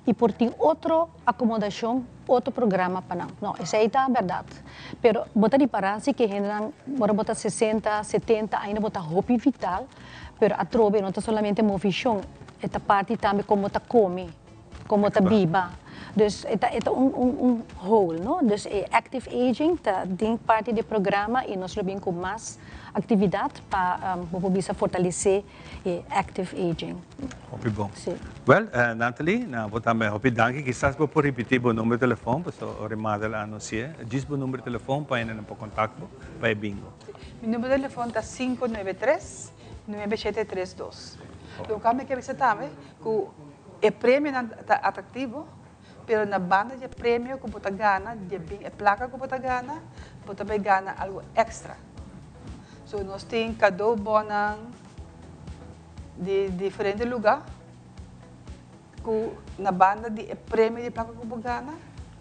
i por tin otro akomodashon, otro programa pa nan. No, esei ta bèrdat. Pero bo ta ripará si ku e hendenan ora bo ta sesenta, setenta ainda bo ta hopi vital, pero atrobe no ta solamente movishon, e ta parti tambe kon bo ta kome. Kon bo ta biba. Dus e ta e ta un un un whole, no? Dus e active aging ta den parti di e programa i nos lo bin ku mas aktividat pa bo por bisa fortalesé e active aging. Hopi bon. Sí. Wèl, Nathalie, na bo tambe hopi danki. Kisas bo por ripití bo number di telefòn, pasobra ora e Madel a anunsi'é. Djis bo number di telefòn pa hende nan por kontakt bo pa e bingo. Mi number di telefòn ta 593 9732. Loke mi ke bisa tambe ku E premionan ta atractivo, pero na banda di e premio cu bo ta gana, di e bin e placa cu bo ta gana, bo ta bay gana algo extra. So nos tin cadeaubonnan di diferente lugar cu na banda di e premio di placa cu bo gana,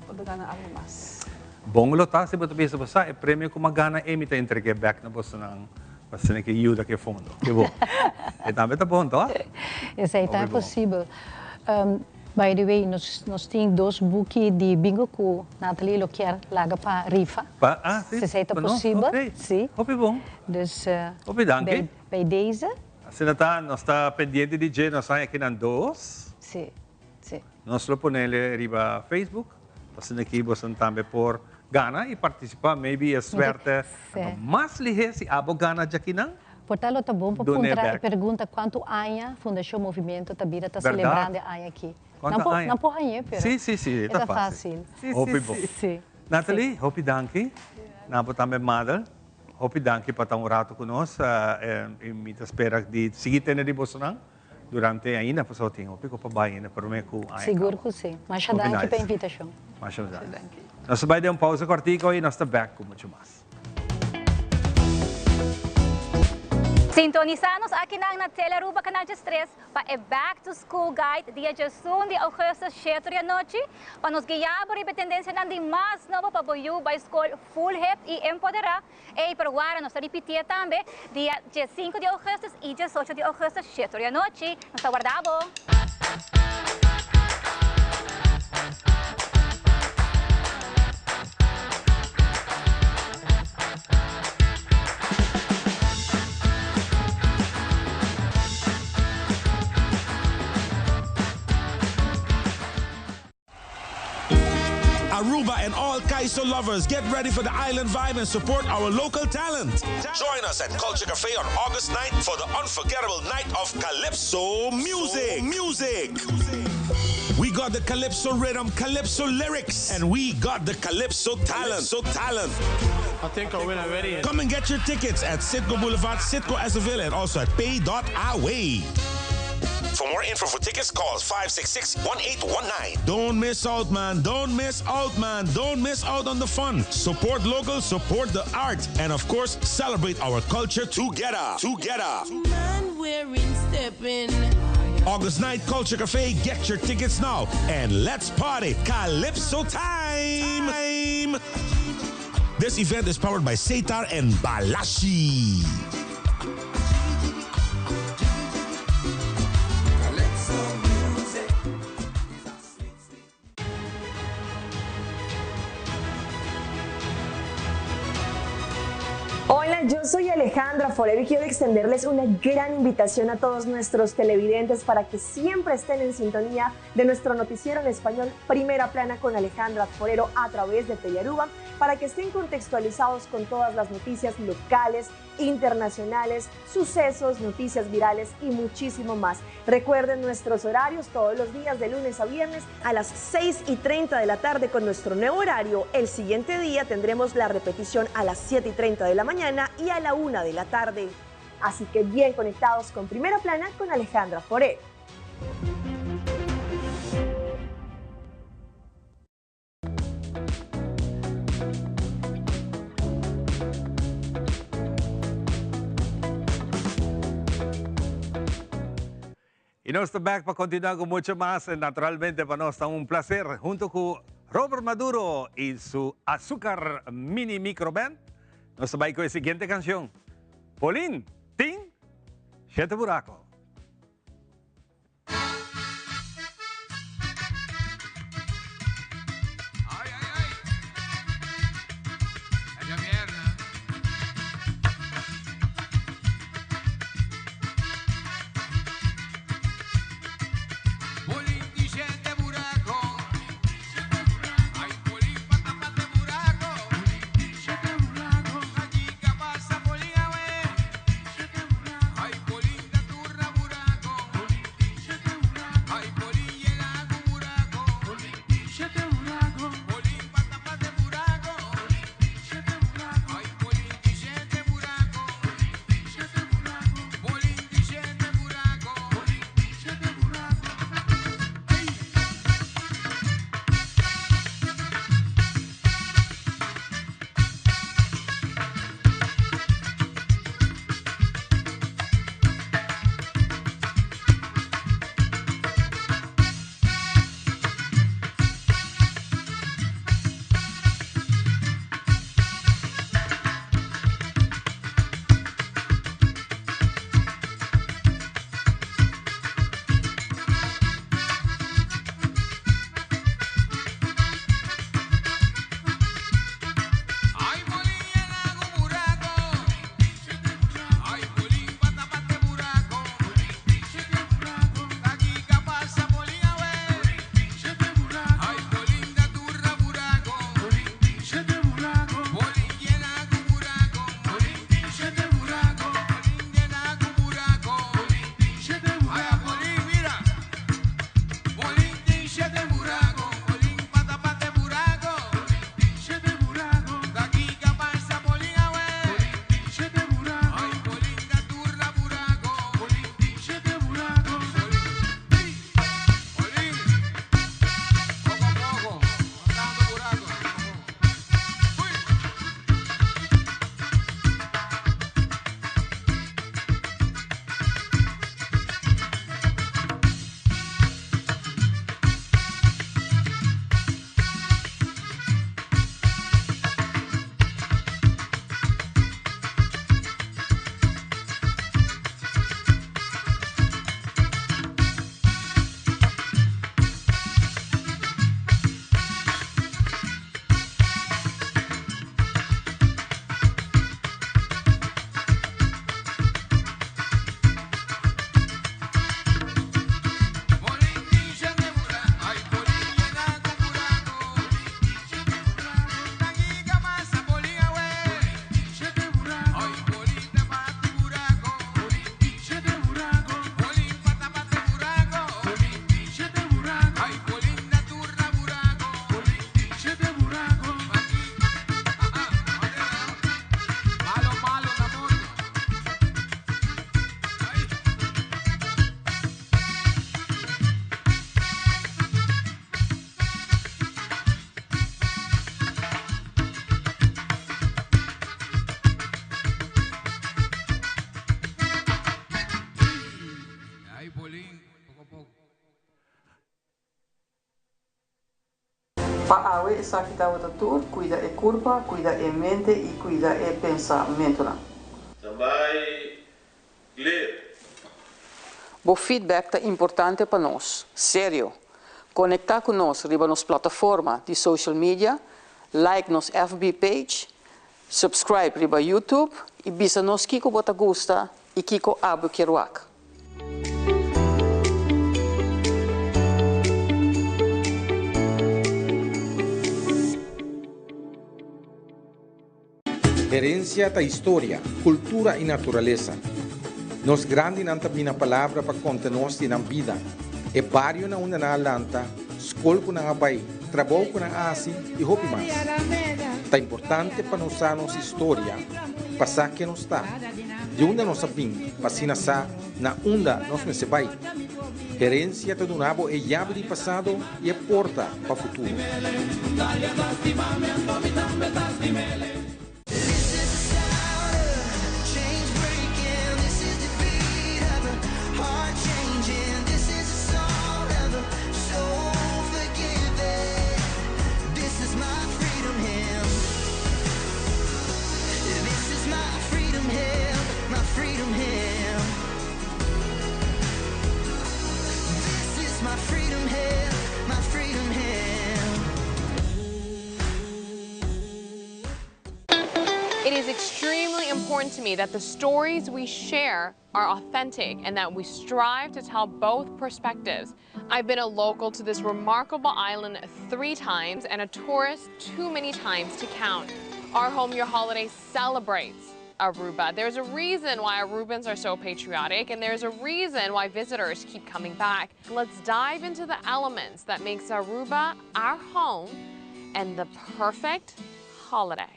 bo ta gana algo mas. Bon lo ta si bo ta bisa bo sa e premio cu mi a gana e mi ta entregue bek na bosonan pa asina ke yuda ke fondo. Ke bo. E tambe ta bon toh? Esei ta posibel. By the way nos nos tin dos buki di bingo cu Nathalie lo kier laga pa rifa. Pa ah si. Si esei ta posibel. Ok. Si. Hopi bon. Dus Hopi danki. Bij deze. Asina ta nos ta pendiente di dje nos haña kinan dos. Si. Si. Nos lo ponele riba Facebook, asina ki boso tambe por gana y participa. Maybe e suerte anto mas lihe si abo gana djakinan. Por tal lo ta bon pa puntra e pregunta cuanto aña Fundacion Movimiento ta bira ta celebrando e aña aki. Cuanto aña? Nan por hañ'e pero Si, si, si, e ta facil. Hopi bon. Si. Nathalie, hopi danki. Nan por tambe Madel, hopi danki pa ta un rato cu nos y mi ta spera di sigui tende di bosonan. Durante ainda pasobra tin hopi ku pa bai ainda prome ku aña kaba. Sigur ku si. Masha danki pa e invitashon. Masha danki. Nos ta bai den un pausa kòrtiku i nos ta bèk ku muchu mas. Sintonisá nos akinan na Telearuba Canal 13 pa e Back to School Guide dia djesun di augustus shetu di anochi pa nos guia bo riba e tendensianan di mas nobo pa bo yu bai skol full hip i empoderá. Ey, pero wara nos ta ripitié tambe dia diesinco di augustus y diesocho di augustus sheto di anochi. Nos ta warda bo! Aruba and all Kaiso lovers, get ready for the island vibe and support our local talent. Join us at Culture Cafe on August 9th for the unforgettable night of Calypso music. Music. We got the Calypso rhythm, Calypso lyrics, and we got the Calypso talent. So talent. I think I win already. Come and get your tickets at Citgo Boulevard, Citgo Azaville, and also at pay.away. For more info for tickets, call 566-1819. Don't miss out, man. Don't miss out, man. Don't miss out on the fun. Support local, support the art, and of course, celebrate our culture together. Together. Man wearing stepping. August 9th, Culture Cafe. Get your tickets now and let's party. Calypso time. This event is powered by Setar and Balashi. Hola, yo soy Alejandra Forero y quiero extenderles una gran invitación a todos nuestros televidentes para que siempre estén en sintonía de nuestro noticiero en español Primera Plana con Alejandra Forero a través de Telearuba para que estén contextualizados con todas las noticias locales, internacionales, sucesos, noticias virales y muchísimo más. Recuerden nuestros horarios todos los días de lunes a viernes a las 6 y 30 de la tarde con nuestro nuevo horario. El siguiente día tendremos la repetición a las 7 y 30 de la mañana y a la 1 de la tarde. Así que bien conectados con Primera Plana con Alejandra Forero. Y nos ta back pa continua cu mucho mas. Naturalmente pa nos ta un placer hunto cu Robert Maduro y su Azucar Mini Micro Band. Nos ta bay cu e siguiente cancion. Polin, tin, shete buraco. Pa awe esaki tabata tur, cuida e curpa, cuida e mente y cuida e pensamentonan. Tambay clear. Bo feedback ta importante pa nos. Serio! Conecta cu nos riba nos plataforma di social media, like nos FB page, Subscribe riba YouTube y bisa nos kico bo ta gusta y kico abo kier wak. Herencia ta historia, cultura y naturalesa. Nos grandinan ta bina palabra pa conta nos di nan bida, e bario na unda nan a lanta, scol cu nan a bay, trabou cu nan a haci y hopi mas. Ta importante pa nos sa nos historia pa sa ken nos ta, di unda nos a bin pa asina sa na unda nos mester bay. Herencia ta duna bo e yabi di pasado y e porta pa futuro. It is extremely important to me that the stories we share are authentic and that we strive to tell both perspectives. I've been a local to this remarkable island three times and a tourist too many times to count. Our Home Your Holiday celebrates Aruba. There's a reason why Arubans are so patriotic and there's a reason why visitors keep coming back. Let's dive into the elements that makes Aruba our home and the perfect holiday.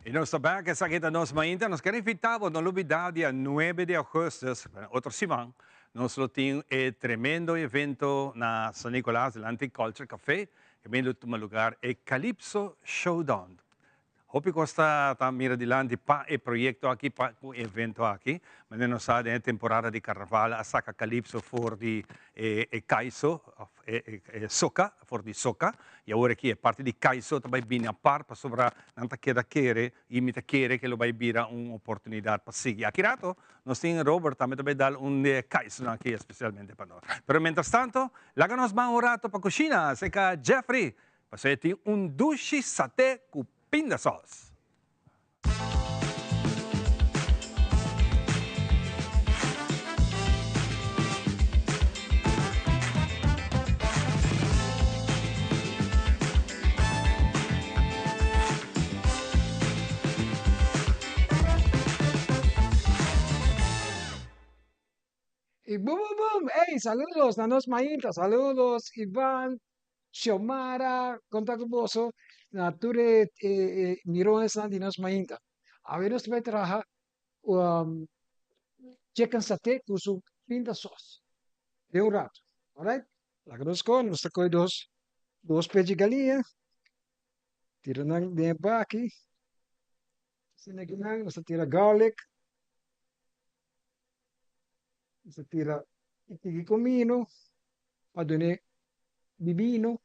Y nos ta back, esaki ta Nos Mainta. Nos kier invita bo, no lubida dia nuebe di augustus, otro siman, nos lo tin e tremendo evento na San Nicolas dilanti Culture Café, caminda lo tuma lugar e Calypso Showdown. Hopi kos ta ta mira dilanti pa e proyekto aki, pa ku e evento aki. Manera nos sa den e temporada di karnaval a saka Calypso for di e e kaiso òf e e e soka, for di soka. I awor aki e parti di kaiso ta bai bini apart pasobra nan ta keda kere i mi ta kere ke lo bai bira un oportunidat pa sigui. Aki rato nos tin Robert tambe ta bai dal un di e kaisonan aki espesialmente pa nos. Pero mientrastanto laga nos ban un rato pa kushina aserka Jeffrey Pasobra e tin un dushi saté ku pindasòs. Y bum bum bum! Ey, saludos na nos mainta, saludos Ivan, Xiomara, konta ku boso na tur e e mironesnan di nos mainta. Awe nos ta bai traha chicken saté ku su pinta sos den un rato. Alright, laga nos kohe, nos ta kohe dos dos pechi galiña, tira nan den e baki, asina kinan nos ta tira garlic. Nos ta tira e tiki comino pa dun'e bibino,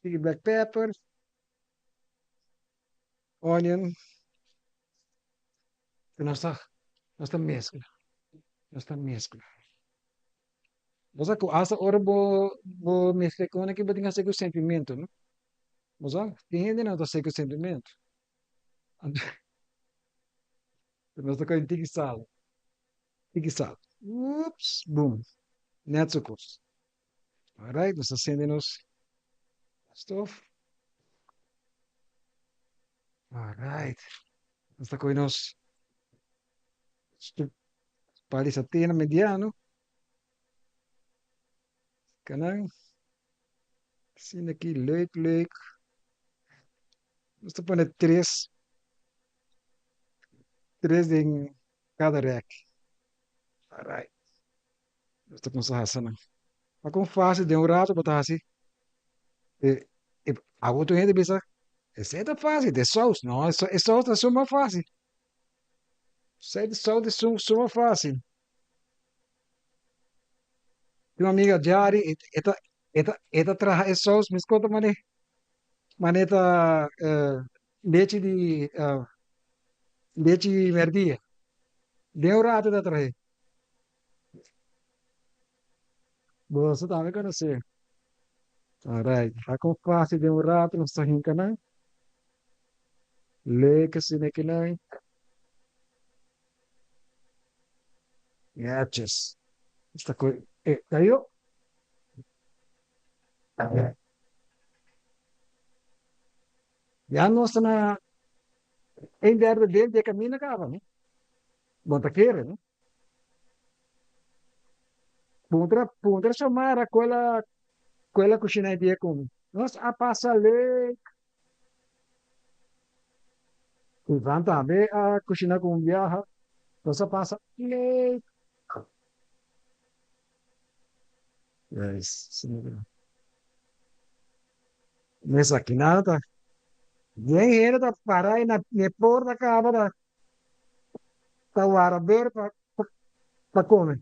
tiki black pepper, onion, nos ta nos ta mezcla, nos ta mezcla. Bo sa cu hasta ora bo bo mezcla e cosnan aki bo tin haci cu sentimento no, bo sa tin hende nan ta haci cu sentimento. Nos ta kohe tiki sal, tiki sal. Ups, boom. Net zo kos. Alright, nos ta sende nos stof. Alright. Nos ta kohe nos pali satena mediano. Kanan. Asina aki, leuk, leuk. Nos ta pone tres, tres den kada rek. Alright. Nos ta kumsa hasa nan. Ma kon fásil den un rato bo ta hasi e e awo tur hende bisa esei ta fásil, de sous. No, e sous ta suma fásil. Esei de sous ta suma fásil. Tin un amiga Jari, e ta e ta e ta traha e sous meskos ta mane mane ta lechi di lechi merdia. Den un rato e ta trahe. Boso tambe konosé. Alright, a kon fásil den un rato nos ta hinka nan. Leuk asina ki nan. Netjes. Nos ta koe e tayo. Ya nos ta na een derde deel di e camino caba, no? Bo ta kere, no? Puntra, puntra Xiomara cuela, cuela cushina e dia cu mi. Nos a pasa leuk. Ivan tambe a cushina cu un biaha. Nos a pasa leuk. Yes, Mesa nada ta. Bien hende ta para na e porta caba ta ta wara ber pa pa come.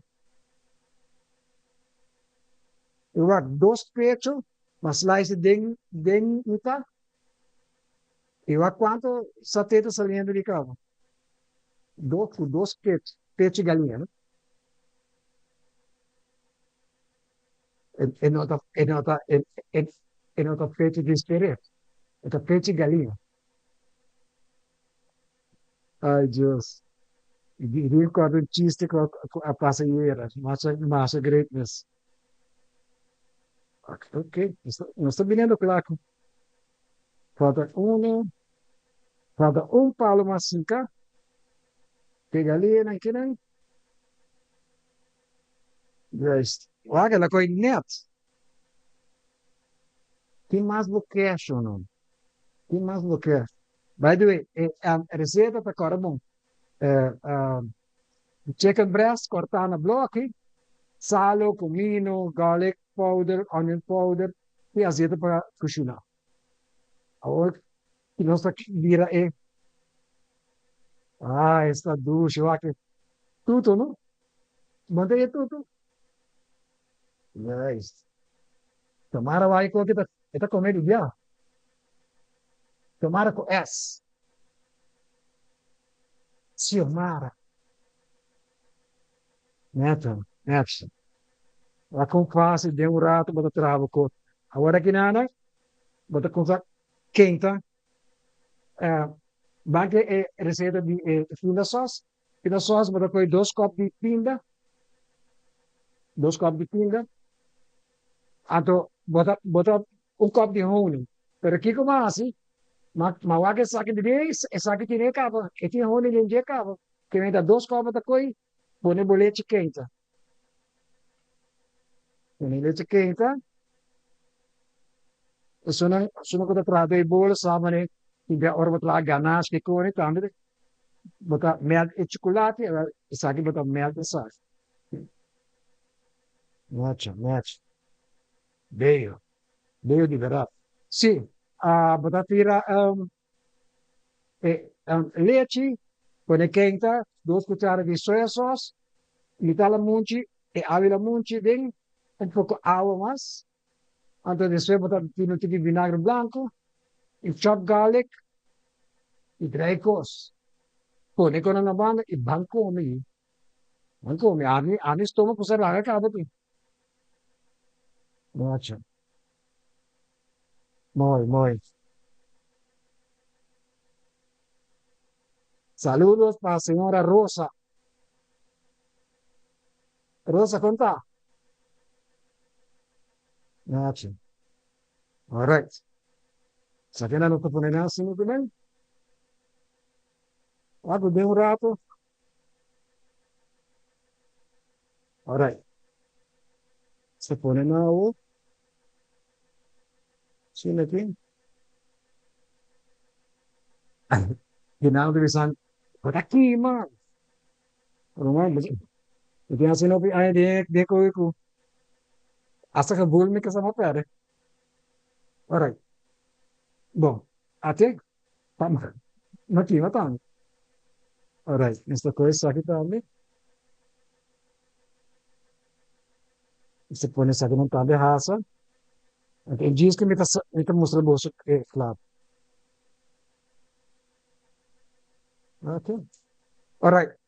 I wak dos pecho ma slice den den mita i wak cuanto saté ta saliendo di caba. Dos cu dos pecho pecho galiña no. E no ta e no ta e e no ta pecho di speret e ta pecho galiña. Ay Dios. I di recorda un chiste cu a pasa ayera. Masha, masha greatness. Ok, nos ta biniendo cla cu falta uno, falta un palo mas hinca. Pega ali nan kinan. Juist. Wak, el a coy net. Tin mas bo ke, Shonon? Tin mas bo ke? By the way, e receta ta kòrda bon. Chicken breast kòrtá na blòki, salo, comino, garlic powder, onion powder i azeta pa kushiná. Awor nos ta bira e. Ah, esta dushi wak e tutu, no? Bo ta e tutu? Juist. Tamara wak e koki ta e ta kome di bia. Xiomara ku S. Xiomara. Neto, neto. Wak kon fásil den un rato bo ta traha bo kos. Awor aki nana bo ta kumsa kenta. Ban ke e reseta di e pinda sòs. Pinda sòs bo ta kohe dos kòp di pinda, dos kòp di pinda. Anto bo ta bo ta un kòp di honing. Pero kiko bo a hasi? Ma ma wak esaki di den esaki tene e kaba, e tin honing den dje kaba. Ke men ta dos kòp bo ta kohe pone bo lechi keinta. Pone lechi keinta. Esunnan esunnan ku ta traha den bolo sa manera tin bia ora bo traha ganache ke kore tambe bo ta melt e chocolate esaki bo ta melt esaki. Nacho, Nacho. Bello. Bello di berdad. Sí, ah, bo ta tira um, e, um, lechi, pone kenta, dos cuchara di soya sauce, mitad lamunchi, e awi lamunchi den, un poco awa mas. Anto despues bo ta tira un tiki vinagre blanco y chopped garlic y drai cos. Pone con na banda y ban come. Ban come. Ami, ami stoma cu sa laga caba tin. Nacho. Mooi, mooi. Saludos pa señora Rosa. Rosa, con ta? Nacho. All right. Sa kena no ta pone na asina también. Wak den un rato. All right. Se pone na awo. Sino aquí. Ginang tulisan, Wat aqui, man? Roman, eu tinha assim, não, ai, de, de, ku, hasta gevoel me que sama perde. Alright. Bom, até, pa, no kima tambe. Alright, esta coisa aqui tambe. Se pone esaki nan tambe hasa. Anto e djis ku mi ta mi ta mustra boso e kla. Ok. Alright.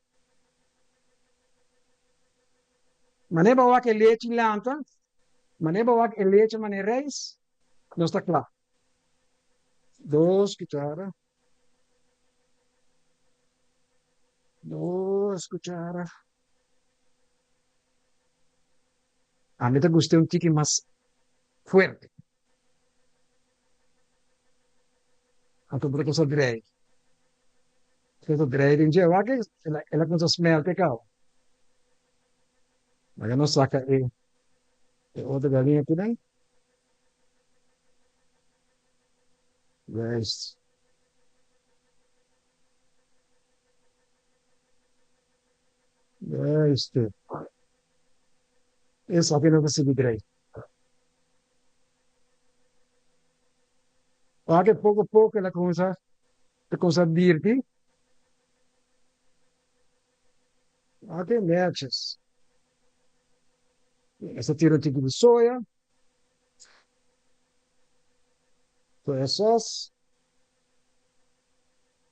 Manera bo wak e lechi lanta. Manera bo wak e leche manera reis, nos ta kla. Dos kuchara. Dos kuchara. Ami ta gusta un tiki mas fuerte. Anto bo ta kuminsá drei. Bo ta drei den dje, wak el a kuminsá smelte kaba. Laga nos saka e otro galiña akinan. Juist. Juist. Esaki no ta sigui drei. Wak e poko poko el a kuminsá ta kuminsá dirti. Wak e nètjes. Esta tira un tiki di soya. Soya sauce.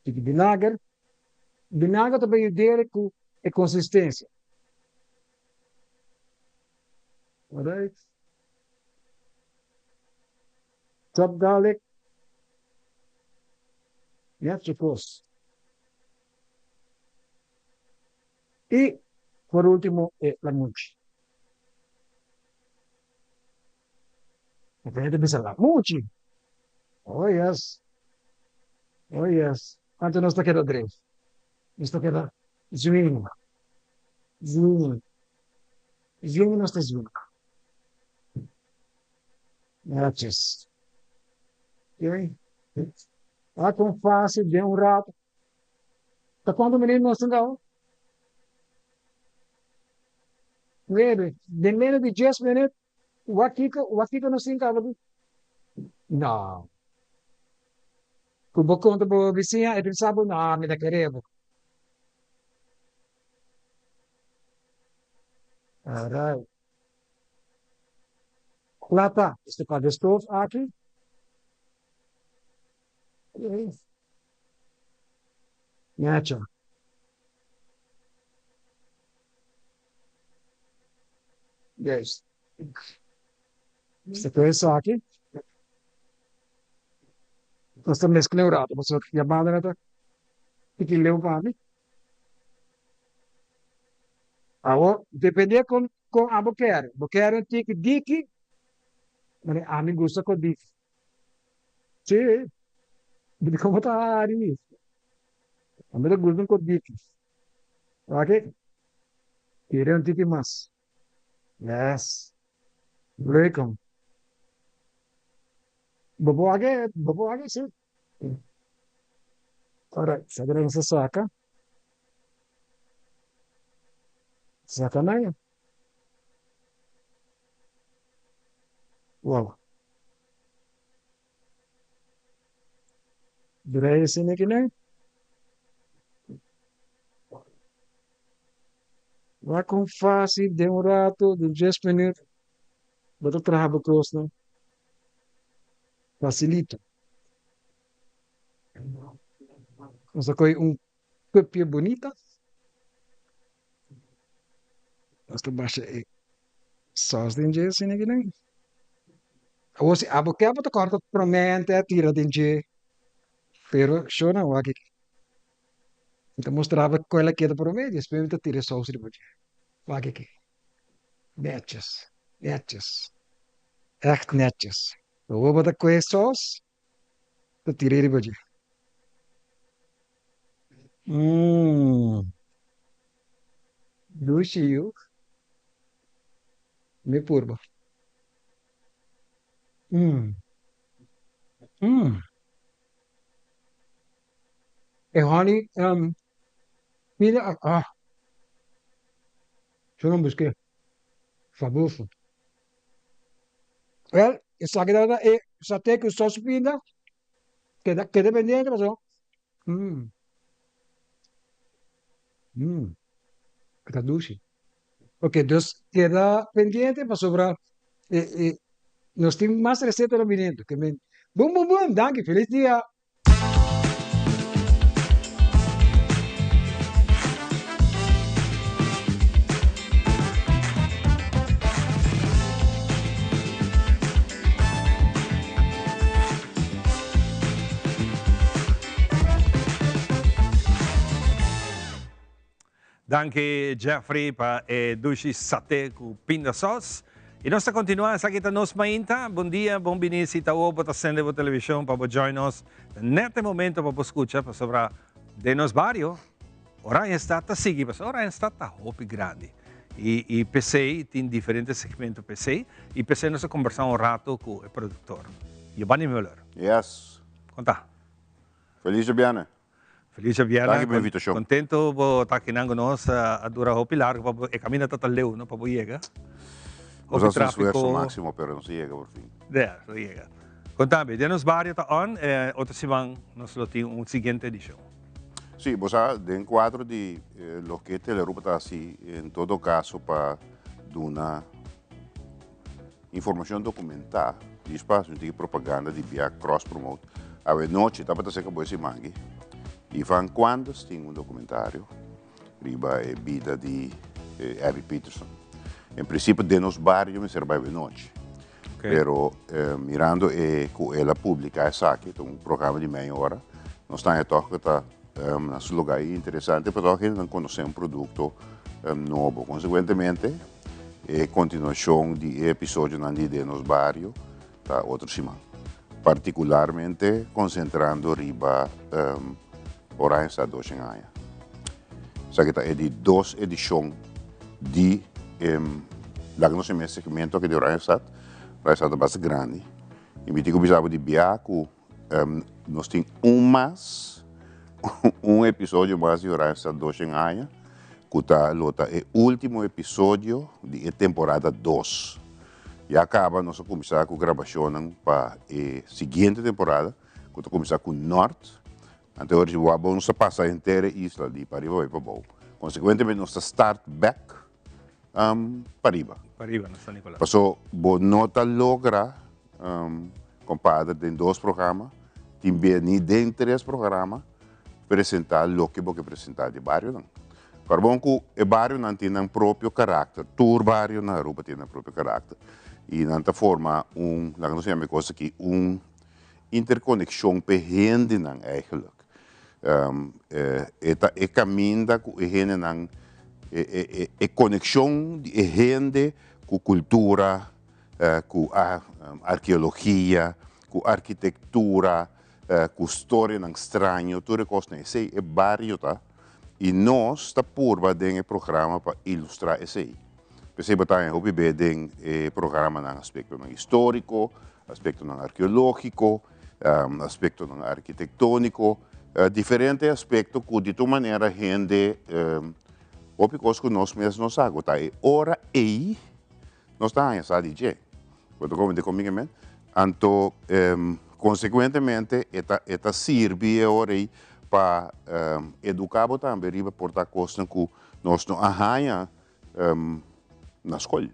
Tiki binager. Binager ta bay yud'é ku e konsistensia. Alright. Chop garlic. Net kos. I por ultimo e lamuchi. Bo ta bisa lamuchi? Oh yes. Oh yes. Anto nos ta keda dreef. Nos ta keda zwing. Zwing. Zwing nos ta zwing. Netjes. Ok. A kon fácil den un rato. Ta cuanto minuut nos tin gao? Nuebe. Den menos di dies minuut, wak kiko, wak kiko nos tin caba di? No. Cu bo conta bo bisiña, e pensa bo, no, mi ta kere bo. Alright. Cla ta. Este pa de stoof aki. Nacho. Juist. Esta esaki. Nos ta mezcla un rato, pasobra yamada no ta tiki leu pa mi. Awor, depende con con abo kere. Bo kere un tiki diki, mane ami gusta con diki. Sí, di como ta hari. Ami ta gusta un con diki. Wak, kere un tiki mas. Yes. Leuk hom. Bo por wak e, bo por wak e, sí. Alright, sa kere nos a saka. Saka nan. Wow. Draai asina aki nan. Wak kon fácil den un rato, den dies minuut, bo ta traha bo kosnan. Facilito. Nos a kohe un cupje bunita. Nos ta basha e saus den dje asina aki nan. Awor si abo ke bo ta kòrta promente a tira den dje, pero sho nan wak aki. Mi ta mustra bo kon el a keda promé, despues mi ta tira e saus riba dje. Wak aki. Netjes, netjes, ègt netjes. Awor bo ta kohe e saus, ta tira riba dje. Mmm. Dushi yu. Mi purba. Mmm. Mmm. E honey, mira, ah. Yo no buské. Fabuloso. Wel, esaki tabata e saté ku sos pinda. Keda, keda pendiente pasobra. Mmm. Mmm. E ta dushi. Ok, dus keda pendiente pasobra e, e, nos tin mas resetanan biniendo. Ke men, bum bum bum, danki, felis dia. Danki Jeffrey pa e dushi sate ku pindasos. I nos ta kontinuá, esaki ta Nos Mainta. Bon dia, bon bini si ta awor bo ta sende bo televishon pa bo join nos. Ta nèt e momento pa bo skucha pasobra den nos bario Oranjestad ta sigui pasobra Oranjestad ta hopi grandi. I i p'esei tin diferente segmento p'esei i p'esei nos a kombersá un rato ku e produktor Giovanni Muller. Yes. Kon ta? Feliz djabièrnè. Feliz djabièrnè. Danki pa invitashon. Contento bo ta akinan ku nos. A dura hopi largu pa bo, e kaminda ta ta leu no pa bo yega. Nos hasi un esfuerso máksimo pero nos a yega por fin. Ya, nos a yega. Kontami, den nos bario ta on, otro siman nos lo tin un siguiente edishon. Sí, bo sa den kuadro di loke Telearuba ta hasi en todo kaso pa duna Informacion documenta di espacio tin propaganda di bia cross promote. Awe nochi tabata seca bo e siman aki. Ivan Quandes tin un documentario riba e bida di Abby Peterson. En principio den nos bario mester bai awe nochi. Pero mirando e cu el a publica esaki, ta un programa di media ora, nos ta haña toch cu ta na su lugar y interesante pa toch hendenan conoce un producto nobo. Consecuentemente. E kontinuashon di e episodionan di Den Nos Bario ta otro siman. Partikularmente konsentrando riba Oranjestad doshen aña. Esaki ta e di dos edishon di e laga nos yama e segmento aki di Oranjestad. Oranjestad ta basta grandi i mi tin ku bisa bo di bia ku Nos tin un mas, un episodio mas di Oranjestad doshen aña, ku ta lo ta e último episodio di e temporada dos. Ya kaba nos a kuminsá ku grabashonnan pa e siguiente temporada, ku ta kuminsá ku Nort. Anto ora si bo wak bo nos ta pasa henter e isla di pariba bai pabou. Konsekuentemente nos ta start bèk pariba. Pariba na San Nicolas. Paso bo no ta logra Compadre den dos programa, tin bia ni den tres programa presenta loke bo ke presenta di barionan. Carbon cu e barionan tin nan propio karakter, tur bario na Aruba tin nan propio karakter y nan ta forma un, laga nos yama e cos aki, un interconexion p'e hendenan eigenlijk. E ta e caminda cu e hendenan, e conexion di e hende cu cultura, ku arkeologia, ku arkitektura, ku storianan straño, tur e kosnan. Esei e bario ta i nos ta purba den e programa pa ilustrá esei. P'esei bo ta haña hopi be den e programanan aspektonan históriko, aspektonan arkeológiko, aspektonan arkitektóniko, diferente aspekto ku di tur manera hende hopi kos ku nos mes no sa ku ta e ora ei. Nos ta haña sa di dje. Bo ta komprende kon mi ke men? Anto, konsekuentemente e ta e ta sirbi e ora ei pa eduká bo tambe riba por ta kosnan ku nos no a haña na skol.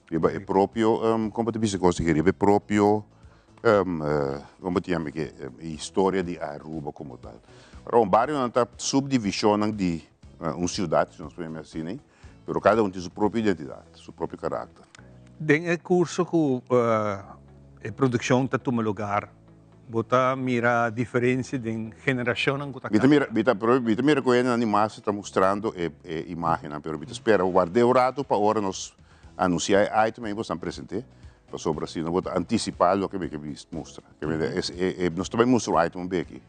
Riba e propio, kon bo ta bisa e kos aki? Riba e propio, kon bo ta yama ke? Historia di Aruba komo tal. Ora un barionan ta supdivishonnan di un siudat, si nos por yama asina ei. Pero cada un tin su propio identidad, su propio karakter. Den e curso cu e produccion ta tuma lugar, bo ta mira diferencia den generacionnan cu ta Mi ta mira, mi ta, pero mi ta mira cu hendenan di mas ta mustrando e e imagennan, pero mi ta spera ward'é un rato pa ora nos anuncia e item ei boso nan present'é, pasobra si no bo ta anticipa loke mi ke mustra. Ke mi es e e nos ta bai mustra un item un beki.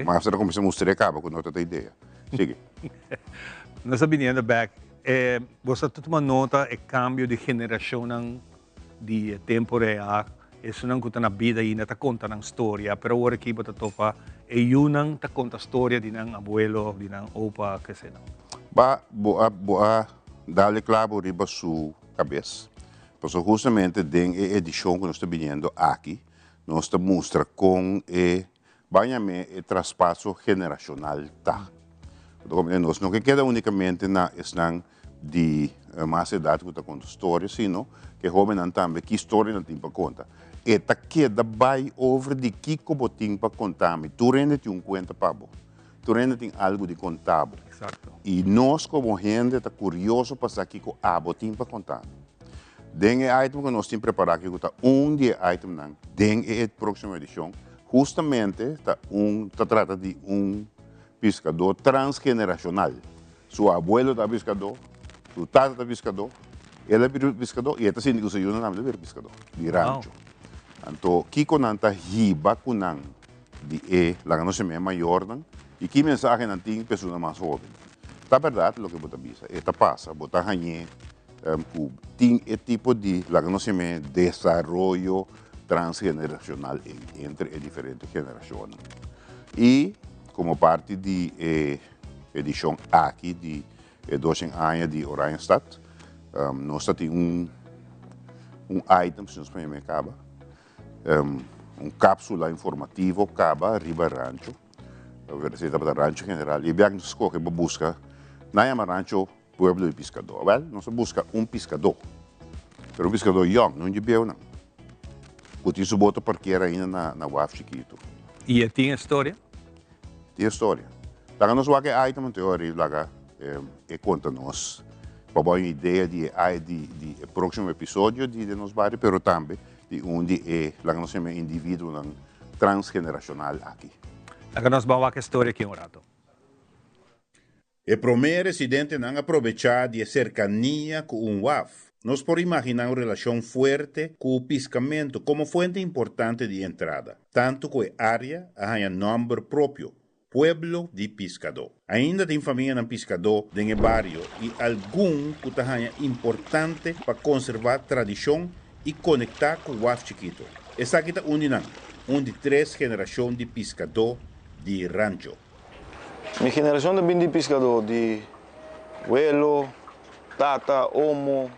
Mas ta cuminsa mustr'é caba cu no ta ta idea. Sigui. Nos ta biniendo bek. E boso ta tuma nota e cambio di generacionnan di e tempo rea, esunnan cu ta na bida ainda ta conta nan storia, pero awor aki bo ta topa e yunan ta conta storia di nan abuelo of di nan opa, kese nan. Ba, bo a bo a dal e clavo riba su cabes. Pasobra justamente den e edicion cu nos ta biniendo aki, nos ta mustra con e Bañame e traspaso generashonal ta. Bo ta komprende? Nos no ke keda únikamente na esnan di mas edat ku ta konta storia, sino ke hóbennan tambe ki storia nan tin pa konta. E ta keda bai over di kiko bo tin pa konta mi. Tur hende tin un kuenta pa bo. Tur hende tin algu di konta bo. I nos komo hende ta kurioso pa sa kiko abo tin pa konta mi. Den e item ku nos tin prepará aki ku ta un di e itemnan den e próksimo edishon, hustamente ta un ta trata di un piskadó transgenerashonal. Su abuelo ta piskadó, su tata ta piskadó, el a bira piskadó i e ta sinti ku su yunan tambe ta bira piskadó di rancho. Anto kiko nan ta hiba ku nan di e laga nos yama e mayornan i ki mensahe nan tin pa esunnan mas hoben? Ta bèrdat loke bo ta bisa, e ta pasa, bo ta hañ'é ku tin e tipo di laga nos yama desaroyo transgeneracional entre e diferente generashonnan. I komo parti di e edishon aki di e doshen aña di Oranjestad, nos ta tin un un item, si nos por yama e kaba, un kapsula informativo kaba riba rancho, esei tabata Rancho General, i e biaha nos a skohe pa buska, nan yama rancho Pueblo di piskadó. Awèl, nos a buska un piskadó, pero un piskadó yòn, no un dje bieunan, ku tin su boto parker ainda na na waf chikitu. I e tin e storia? Tin e storia. Laga nos wak e item anto i laga e konta nos pa bo hay un idea di e di di e próksimo episodio di Den Nos Bario, pero tambe di un di e, laga nos yama e individuonan transgenerashonal aki. Laga nos ban wak e storia aki un rato. E promé residentenan a probechá di e serkania ku un waf. Nos por imaginá un relashon fuerte ku piskamentu komo fuente importante di entrada, tantu ku e área a haña nòmber propio, Pueblo di Piskadó. Ainda tin famianan piskadó den e bario i algun ku ta haña importante pa konservá tradishon i konektá ku waf chikitu. Esaki ta un di nan, un di tres generashon di piskadó di rancho. Mi generashon ta bin di piskadó, di welo, tata, omo,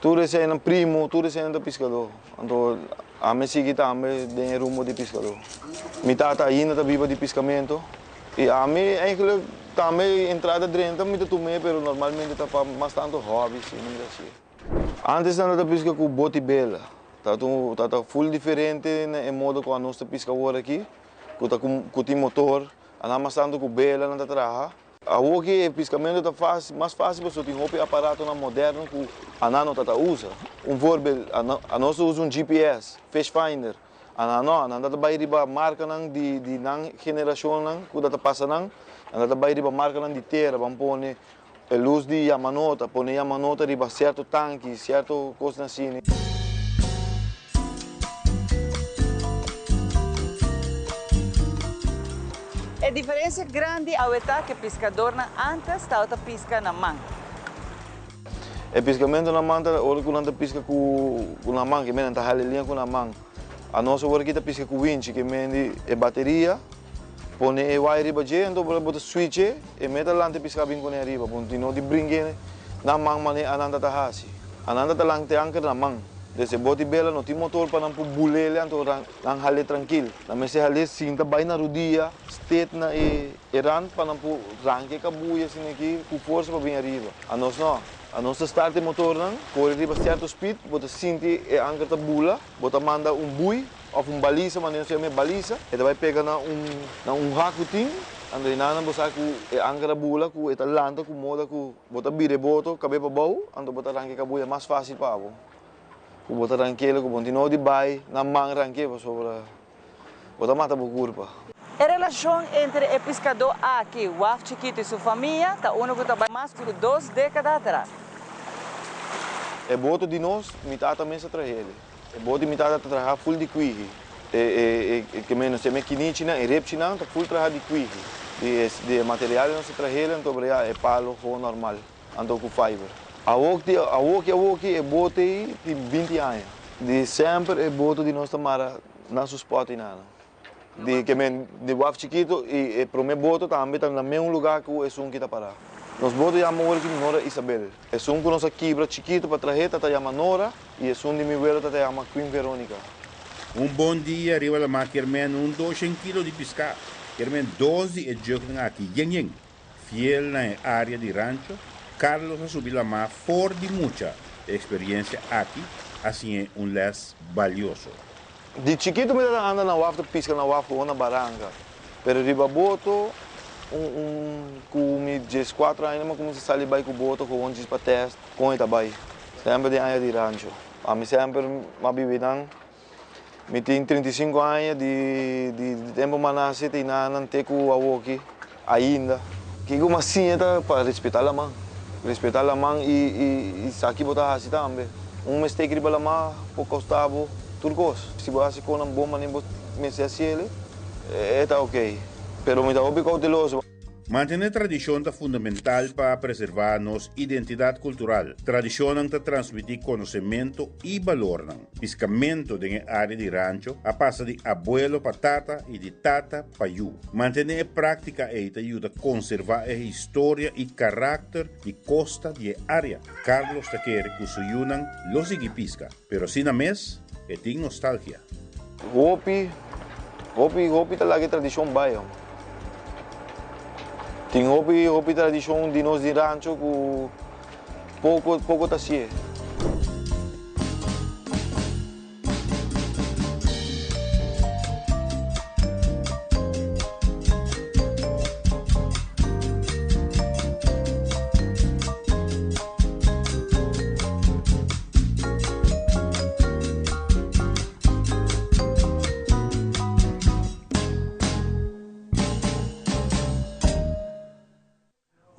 tur eseinan, primo, tur eseinan ta piskadó. Anto ami sigui tambe den e rumbo di piskadó. Mi tata ainda ta biba di piskamentu i ami eigenlijk tambe entrada drenta mi ta tum'é pero normalmente ta pa mas tantu hòbi si mi ta hasié. Antes nan ta piska ku boti bela, ta ta ful diferente na e modo ku anos ta piska awor aki. Ku ta ku tin motor, a nan mas tantu ku bela nan ta traha. Awor ki e piskamentu ta fásil, mas fásil pasobra tin hopi aparatonan moderno ku anan no ta ta usa. Un voorbeeld, anos ta usa un GPS, fish finder, anan no, anan ta ta bai riba markanan di di nan generashonnan ku ta ta pasa nan, nan ta ta bai riba markanan di tera, ban pone e lus di yamanota, pone yamanota riba sierto tanki, sierto kosnan asina. E diferencia grandi awe ta cu e piscadornan antes tabata pisca na man. E piscamento na man ta ora cu nan ta pisca cu nan man, ke men nan ta hala e liña cu nan man. Anos awor aki ta pisca cu winchi, ke men di e bateria. Pone e wire riba dje, anto bo ta switch e, e meta lanta e piská bin kuné ariba. Bo no tin no di bring'é na man manera Ananda ta hasi. Ananda ta lanta e anker na man. Des e bot i bela no tin motor pa nan por bulele anto nan hal'é trankil. Nan mester hal'é sinta bai na rudia, stet na e rand pa nan por ranka e kabuya asina aki ku forsa pa bin ariba. Anos no. Anos ta start e motornan, kore riba sierto speed, bo ta sinti e anker ta bula, bo ta manda un bui Of un balisa, manera nos yama e balisa, e ta bai pega na un na un hak ku tin, anto e nan bo sa ku e ankara bula ku e ta lanta ku moda ku bo ta bira e boto kabe pabou, anto bo ta ranka e kabuya mas fásil pa bo. Ku bo ta rank'el ku bo no tin nodi bai na man rank'é pasobra bo ta mata bo kurpa. E relashon entre e piskadó aki, Waf Chikitu i su famia ta unu ku ta bai mas ku dos dékada atras. E boto di nos, mi tata mes a trah'el. E bot di mi tata ta traha ful di kwihi. E e ke men nos yama e kinichinan, e repchinan ta ful traha di kwihi. Di e di e material nos ta trahel anto brea e palo gewoon normal anto ku fiber. Awok di awoki awoki e bot ei tin binti aña. Di semper e boto di nos ta mara na su spot einana. Di ke men di waf chikito i e prome boto tambe ta na meun luga ku esun ki ta para. Nos boto yama ora ki Nora Isabel. Esun ku nos a kibra chikito pa trahe ta ta yama Nora i esun di mi welo ta ta yama Queen Veronica. Un bon dia riba lamá kier men un doshen kilo di piská. Kier men dos di e jugnan aki yen yen. Fiel na e área di rancho, Carlos a subi lamá for di mucha. E eksperiencia aki a siñ'é un lès balioso. Di chikitu mi tabata anda na waf ta piska na waf gewoon na baranka. Pero riba boto un un ku mi dieskuater aña mi a kuminsá sali bai ku boto gewoon djis pa tèst kon e ta bai. Semper den aña di rancho. Ami semper m'a biba einan. Mi tin 35 aña di di tempu m'a nase te einan te ku awoki ainda. Kiko m'a siña ta pa respetá laman. Respetá laman i i sa ki bo ta hasi tambe. Un mistake riba lamá por kosta bo tur kos. Si bo hasi konan bon manera bo mester hasiel e ta ok. Pero mi ta hopi kouteloso. Mantené tradishon ta fundamental pa preservá nos identidat kultural. Tradishonnan ta transmití konosementu i balornan. Piskamentu den e área di rancho a pasa di abuelo pa tata i di tata pa yu. Mantené e práktika ei ta yuda konservá e historia i karakter di kosta di e área. Carlos ta kere ku su yunan lo sigui piska, pero asina mes e tin nostalgia. Hopi, hopi, hopi ta laga e tradishon bai, homber. Tin hopi hopi tradishon di nos di rancho ku poko poko ta si'e.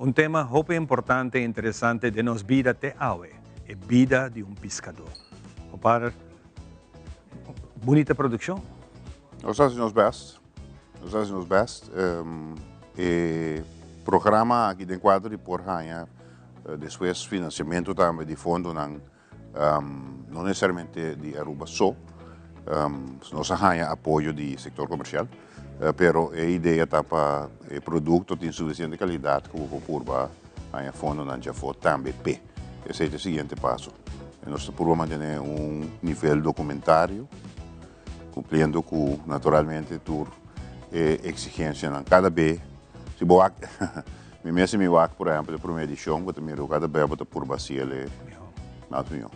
Un tema hopi importante i interesante den nos bida te awe, e bida di un piskadó. Compadre, bunita produkshon. Nos hasi nos best, nos hasi nos best. E programa aki den kuadro di por haña despues finansiamentu tambe di fondonan No necesariamente di Aruba so, nos a haña apoyo di sector comercial, pero e idea ta pa e producto tin suficiente calidad cu bo por purba haña fondonan djafó tambe p'e. Esey ta e siguiente paso. Nos ta purba mantene un nivel documentario, cumpliendo cu naturalmente tur e exigencianan. Cada be, si bo wak, mi mes si mi wak por ehempel e prome edicion, bo ta mira cu cada be bo ta purba haci el e mas miho.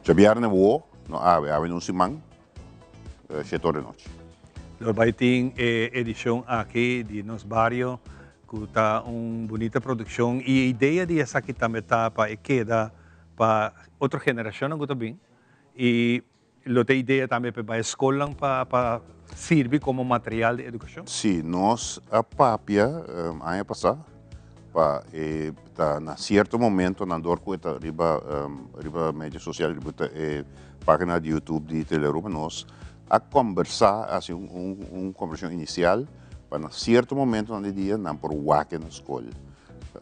Djabierne wo, no awe, awe na un siman, shete ora di nochi. Lo bai tin e edicion aki di Nos Bario cu ta un bunita produccion y e idea di esaki tambe ta pa e keda pa otro generacionnan cu ta bin y Lo ta idea tambe pa e bai skolnan pa pa sirbi komo material di edukashon? Sí, nos a papia aña pasá pa e ta na sierto momentonan dor ku e ta riba riba media sosial riba e página di YouTube di Telearuba nos a kombersá hasi un un un kombersashon inisial pa na sierto momentonan di dia nan por wak e na skol.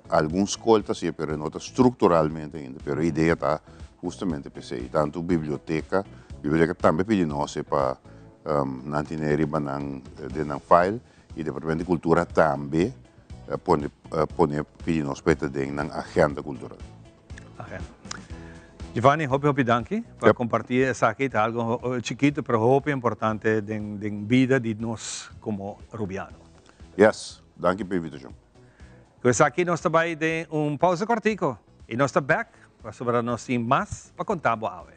Algun skol ta hasié pero e no ta strukturalmente ainda pero e idea ta Hustamente p'esei, tantu biblioteka, biblioteka tambe pidi nos e pa nan tene riba nan den nan file i Departamento di Kultura tambe pone pone pidi nos pa e ta den nan agenda kultural. Agenda. Giovanni, hopi hopi danki pa komparti esaki, ta algo chikitu pero hopi importante den den bida di nos komo Rubiano. Yes, danki pa invitashon. Ku esaki nos ta bai den un pausa kortiko. I nos ta bek pasobra nos tin mas pa konta bo awe.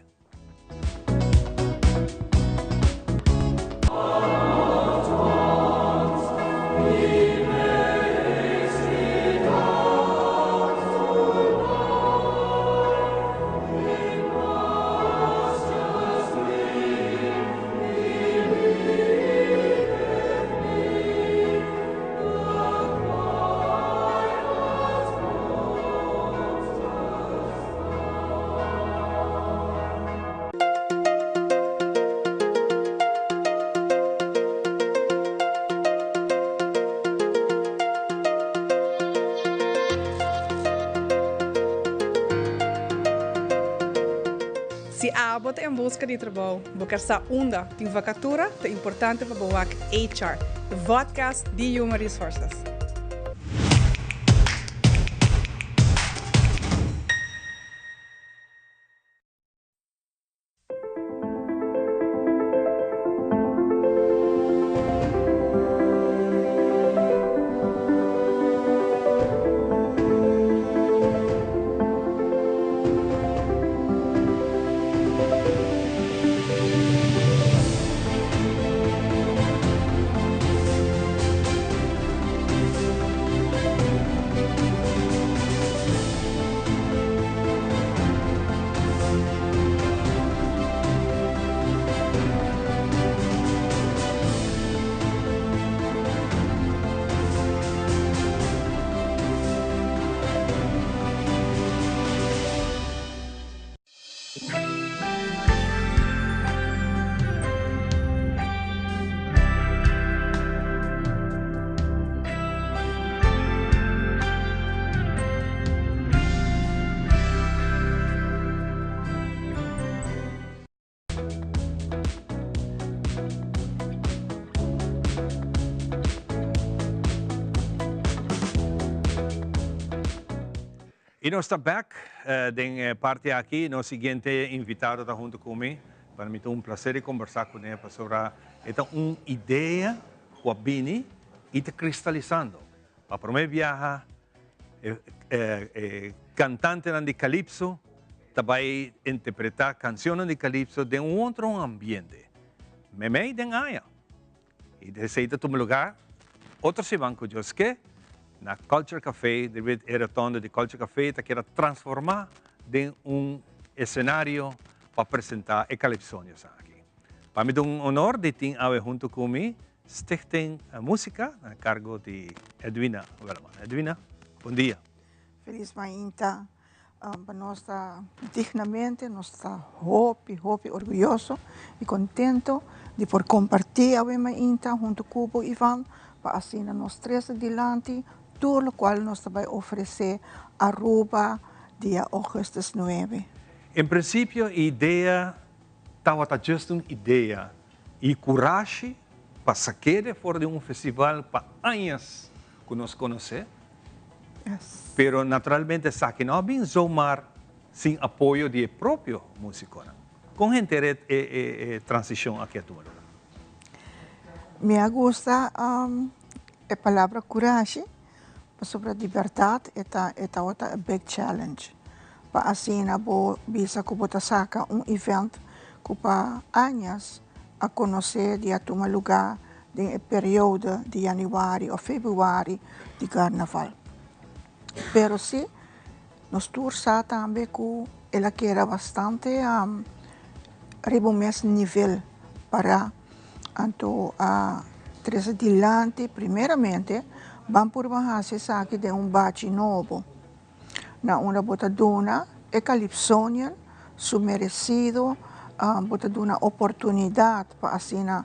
Si abo ta en buska di trabou, bo ker sa unda tin vakatura, ta importante pa bo wak HR, e vodcast di Human Resources. Y nos ta bek den e parti aki. Nos siguiente invitado ta hunto cu mi. Pa mi ta un placer di conversa cu ne pasobra e ta un idea cu a bini y ta cristalisando. Pa prome biaha e cantantenan di Calypso ta bay interpreta cancionnan di Calypso den un otro ambiente. Memey den aña. Y esey ta tuma lugar otro siman cu Dios ke na Culture Café, debi e rotonde di Culture Café ta keda transforma den un escenario pa presenta e Calypsonians aki. Pa mi ta un honor di tin awe hunto cu mi Stichting Musica na cargo di Edwina Werleman. Edwina, bon dia. Feliz mainta. Pa nos ta dignamente, nos ta hopi, hopi orguyoso y contento di por comparti awe mainta hunto cu bo Ivan, pa asina nos trece dilanti tur locual nos ta bay ofrece Aruba dia augustus nuebe. En principio e idea tabata just un idea y curashi pa sak'e for di un festival pa añas cu nos conoce. Pero naturalmente esaki no a bin zomaar sin apoyo di e propio musiconan. Con henter e e transicion aki a tuma lugar? Mi a gusta e palabra curashi pasobra di berdad e ta e tabata a big challenge pa asina bo bisa cu bo ta saca un event cu pa añas a conoce di a tuma lugar den e periodo di januari of februari di carnaval. Pero si, nos tur sa tambe cu el a keda bastante riba un mes nivel para anto a trece dilanti primeramente ban purba haci esaki den un bachi nobo na unda bo ta duna e Calypsonian su merecido, bo ta duna oportunidad pa asina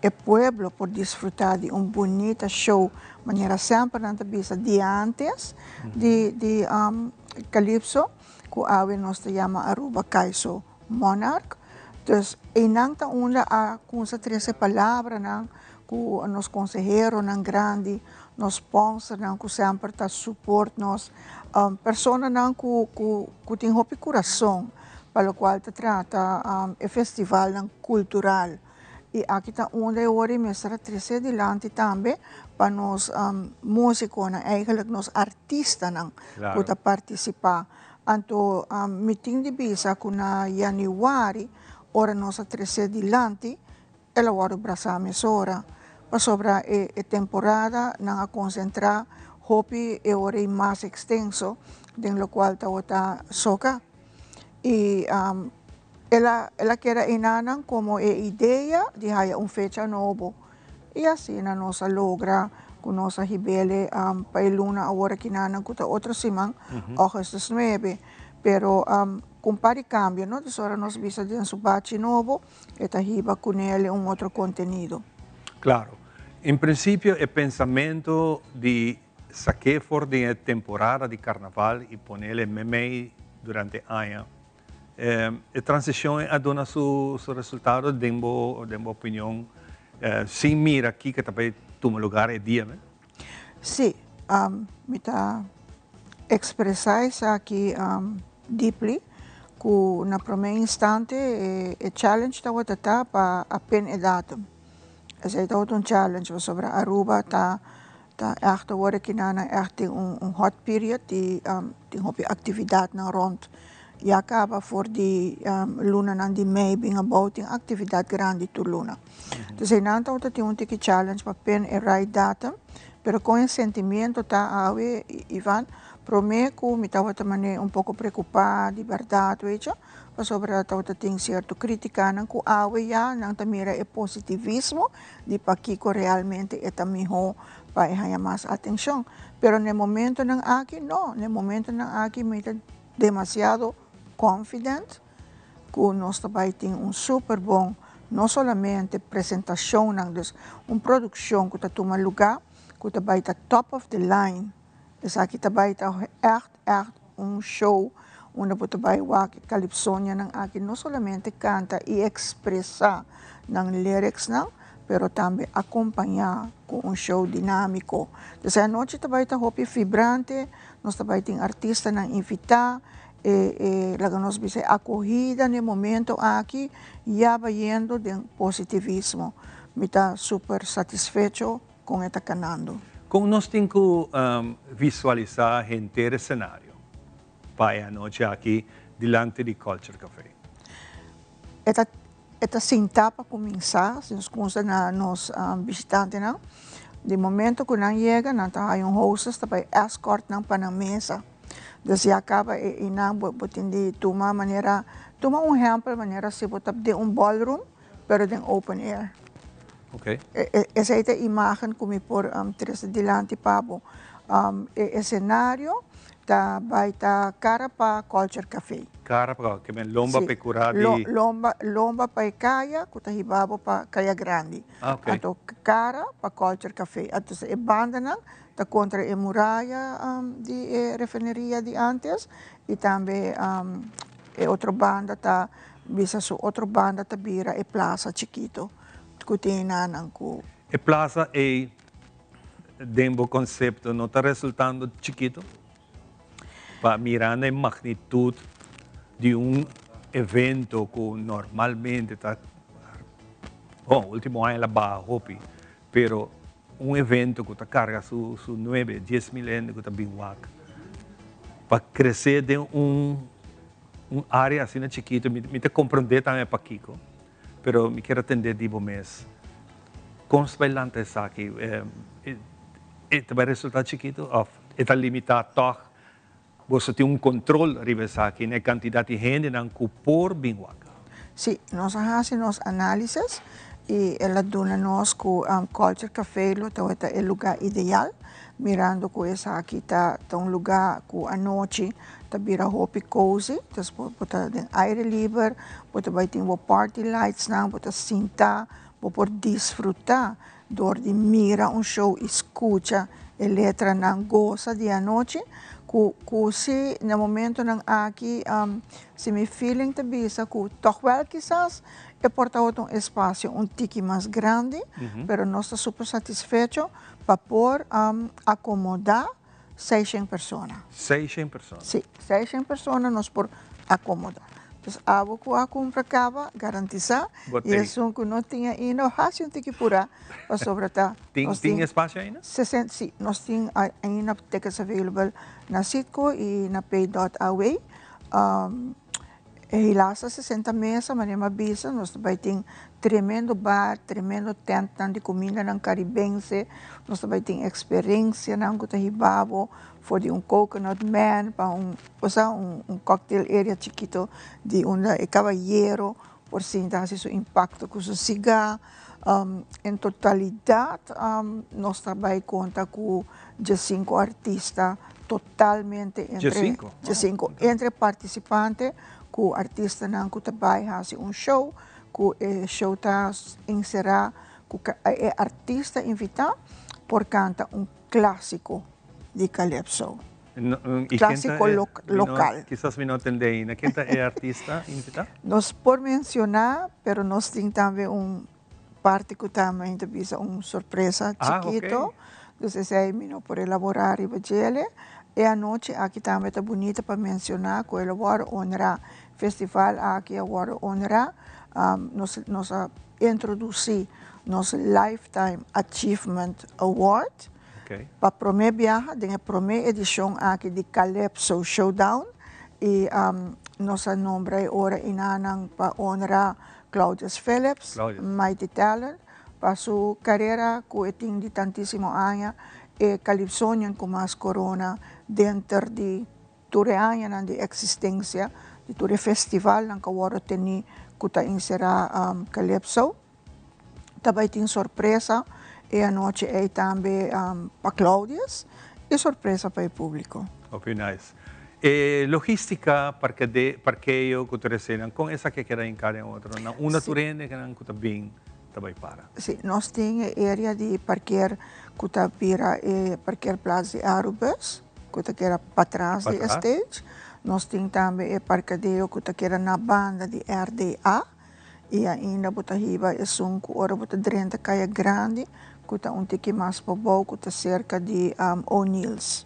e pueblo por disfruta di un bunita show manera semper nan ta bisa di antes di di Calypso cu awe nos ta yama Aruba Kaiso Monarch. Dus eynan ta unda a cuminsa trece palabranan cu nos conseheronan grandi, nos sponsornan cu semper ta support nos, personanan cu cu tin hopi curason pa locual ta trata e festivalnan cultural. Y aki ta unda e ora y mester a trece dilanti tambe pa nos musiconan, eigenlijk nos artistanan cu ta participa. Anto mi tin di bisa cu na januari ora nos a trece dilanti El a wòrdu brasá mesora, pasobra e e temporada nan a konsentrá hopi e ora ei mas ekstenso den lokual tabata soka. I el a el a keda enanan komo e idea di haya un fecha nobo. I asina nos a logra ku nos a hib'el pa e luna awor akinanan ku ta otro siman, ògùstùs nuebe. Pero ku un par di kambio, no? Dus ora nos bisa den su bachi nobo. E ta hiba cunele un otro contenido. Claro. En principio e pensamento di saké for den e temporada di carnaval y ponele memey durante aña, e transicion a duna su resultado den bo den bo opinion sin mira kiko ta bay tuma lugar e dia mes? Sí, mi ta expresa esaki deeply cu na prome instante e challenge tabata ta pa a pin e datum. Esey tabata un challenge pasobra Aruba ta ta echt awor aki nan echt tin un hot period di tin hopi actividadnan rond. Ya caba for di lunanan di mei bin abou tin actividad grandi tur luna. Entonces einan tabata tin un tiki challenge pa pin e right datum, pero con e sentimiento ta awe Ivan, prome cu mi tabata mane un poco preocupa di berdad wecho, pasobra tabata tin cierto criticanan cu awe ya nan ta mira e positivismo di pakico realmente e ta miho pa e haya mas atencion. Pero na e momentonan aki no, na e momentonan aki mi ta demasiado confident cu nos ta bay tin un super bon no solamente presentacionnan dus un produccion cu ta tuma lugar cu ta bay ta top of the line esaki ta bay ta echt echt un show unda bo ta bay wak e calypsonianan aki no solamente canta y expresa nan lyricsnan. pero tambe acompaña cu un show dinamico. Entonces e anochi ta bay ta hopi vibrante, nos ta bay tin artistanan invita, e e laga nos bisa e acogida na e momento aki ya bayendo den positivismo. Mi ta super satisfecho con e ta canando. Con nos tin cu visualisa henter e scenario pa e anochi aki dilanti di Culture Café? E ta E ta sintá pa kuminsá, si nos kumsa na nos bishitantenan. Di momento ku nan yega, nan ta haña un hostess ta bai escort nan pa nan mesa. Dus ya kaba e einan bo bo tin di tuma manera, tuma un ehèmpel manera si bo ta den un ballroom, pero den open air. Esei ta e imágen ku mi por trese dilanti pa bo. E esenario ta bai ta kara pa Culture Café. Kara pa, ke men lomba pa e kura di. Lomba, lomba pa e kaya ku ta hiba bo pa Kaya Grandi. Anto kara pa Culture Café. Anto e bandanan ta kontra e muraya di e refineria di antes i tambe e otro banda ta bisa su otro banda ta bira e plaza chikito. Ku tin nanan ku. E plaza ei den bo konsepto no ta resultando chikito? Pa mirando e magnitut di un evento ku normalmente ta, bon, ultimo aña el a baha hopi, pero un evento ku ta karga su su nuebe, 10.000 hende ku ta bin wak, pa krese den un un área asina chikito, mi ta komprondé tambe pakiko. Pero mi kier atende di bo mes. Kon sta bai lanta esaki? E ta bai resulta chikitu of e ta limita tog? Boso tin un control riba esaki na e cantidad di hendenan cu por bin wak? Sí, nos a haci nos análisis y el a duna nos cu Culture Café lo tabata e lugar ideal, mirando cu esaki ta un lugar cu anochi ta bira hopi cozy, dus bo bo ta den aire liber, bo ta bai tin bo party lightsnan, bo ta sinta, bo por disfruta door di mira un show y scucha e letranan, goza di anochi, cu cu si na momentonan aki si mi feeling ta bisa cu toch wel kisas e por tabata un espacio un tiki mas grandi, pero nos ta super satisfecho pa por acomoda 600 persona. 600 persona? Sí, 600 persona nos por acomoda. Dus abo cu a cumpra caba, garantisa. Bo Y esun cu no tin ainda, haci un tiki pura, pasobra ta... Tin, tin espacio ainda? 60, sí, nos tin ainda tickets available na Citgo y na pay.aw. Helaas ta 60 mesa, manera mi a bisa, nos ta bai tin tremendo bar, tremendo tentnan di kumindanan karibense, nos ta bai tin eksperensianan ku ta hiba bo for di un coconut man pa un, osea un un cocktail area chikito di unda e kabayero por sinta hasi su impakto ku su sigá. En totalidat nos ta bai konta ku diesinku artista totalmente entre Diesinku? Diesinku entre partisipante ku artistanan ku ta bai hasi un show, ku e show ta enserá ku e artista invitá por kanta un klásiko di calypso. Klásiko lokal. Kisas mi no tende ainda. Ken ta e artista invitá? Nos por menshoná, pero nos tin tambe un parti ku ta mi ta bisa un sorpresa chikito. Dus esei mi no por elaborá riba djele. E anochi aki tambe ta bunita pa menshoná ku el a wòrdu honrá. Festival aki a wòrdu honrá. Nos nos a introdusí nos Lifetime Achievement Award pa promé biaha den e promé edishon aki di Calypso Showdown i nos a nombra e ora inanan pa honra Claudius Phillips, Mighty Talent, pa su karera ku e tin di tantísimo aña, e calypsonian ku mas korona denter di tur e añanan di eksistensia di tur e festivalnan ku a wòrdu tení ku ta enserá calypso. Ta bai tin sorpresa e anochi ei tambe pa Claudius i sorpresa pa e públiko. Hopi nice. E logística parkeo ku tur eseinan, kon esaki a keda hinká den otro? Na unda tur hende nan ku ta bin ta bai para? Sí, nos tin e area di parkeer ku ta bira e parkeerplaats di Arubus, ku ta keda patras di e stage. Nos tin tambe e parkadeo ku ta keda na banda di RDA. I ainda bo ta hiba esun ku ora bo ta drenta Kaya Grandi ku ta un tiki mas pabou ku ta serka di O'Neill's.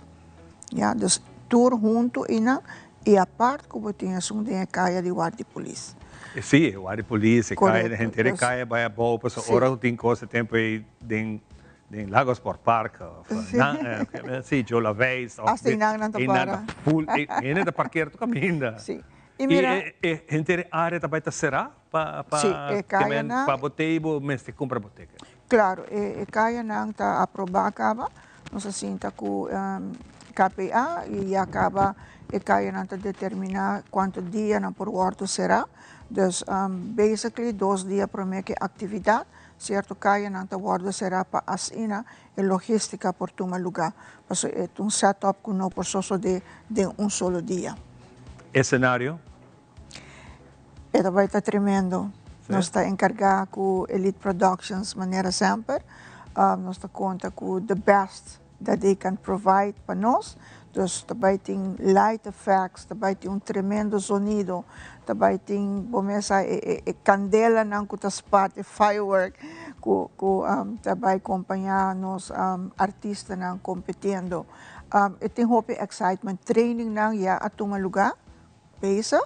Ya, dus tur huntu einan i apart ku bo tin esun den e kaya di Ward di Polis. Sí, e Ward di Polis, e kaya, henter e kaya bai abou pasobra ora ku tin kos e tempu ei den den Lago Sport Park of nan, sí, Joe Laveist of Hasta einan nan ta para. Full, hende ta parkeer tur kaminda. Sí. I mira. I e henter e área ta bai ta será pa pa Sí, e kayanan. Pa bo tei bo mester kumpra bo ticket. Klaro, e e kayanan ta aprobá kaba. Nos a sinta ku KPA i ya kaba e kayanan ta determiná kuantu dia nan por wòrdu será. Dus basically dos dia promé ku e aktividat sierto kayanan ta wòrdu será pa asina e logístika por tuma lugá, pasobra e ta un setup ku no por sosodé den un solo dia. Esenario? E ta bai ta tremendo. Nos ta enkargá ku Elite Productions manera semper. Nos ta konta ku the best that they can provide pa nos. Dus ta bai tin light effects, ta bai tin un tremendo zonido, ta bai tin bo mes sa e e kandelanan ku ta spat, e firework ku ku ta bai kompañá nos artistanan kompetiendo. E tin hopi excitement. Trainingnan ya a tuma lugá bezig.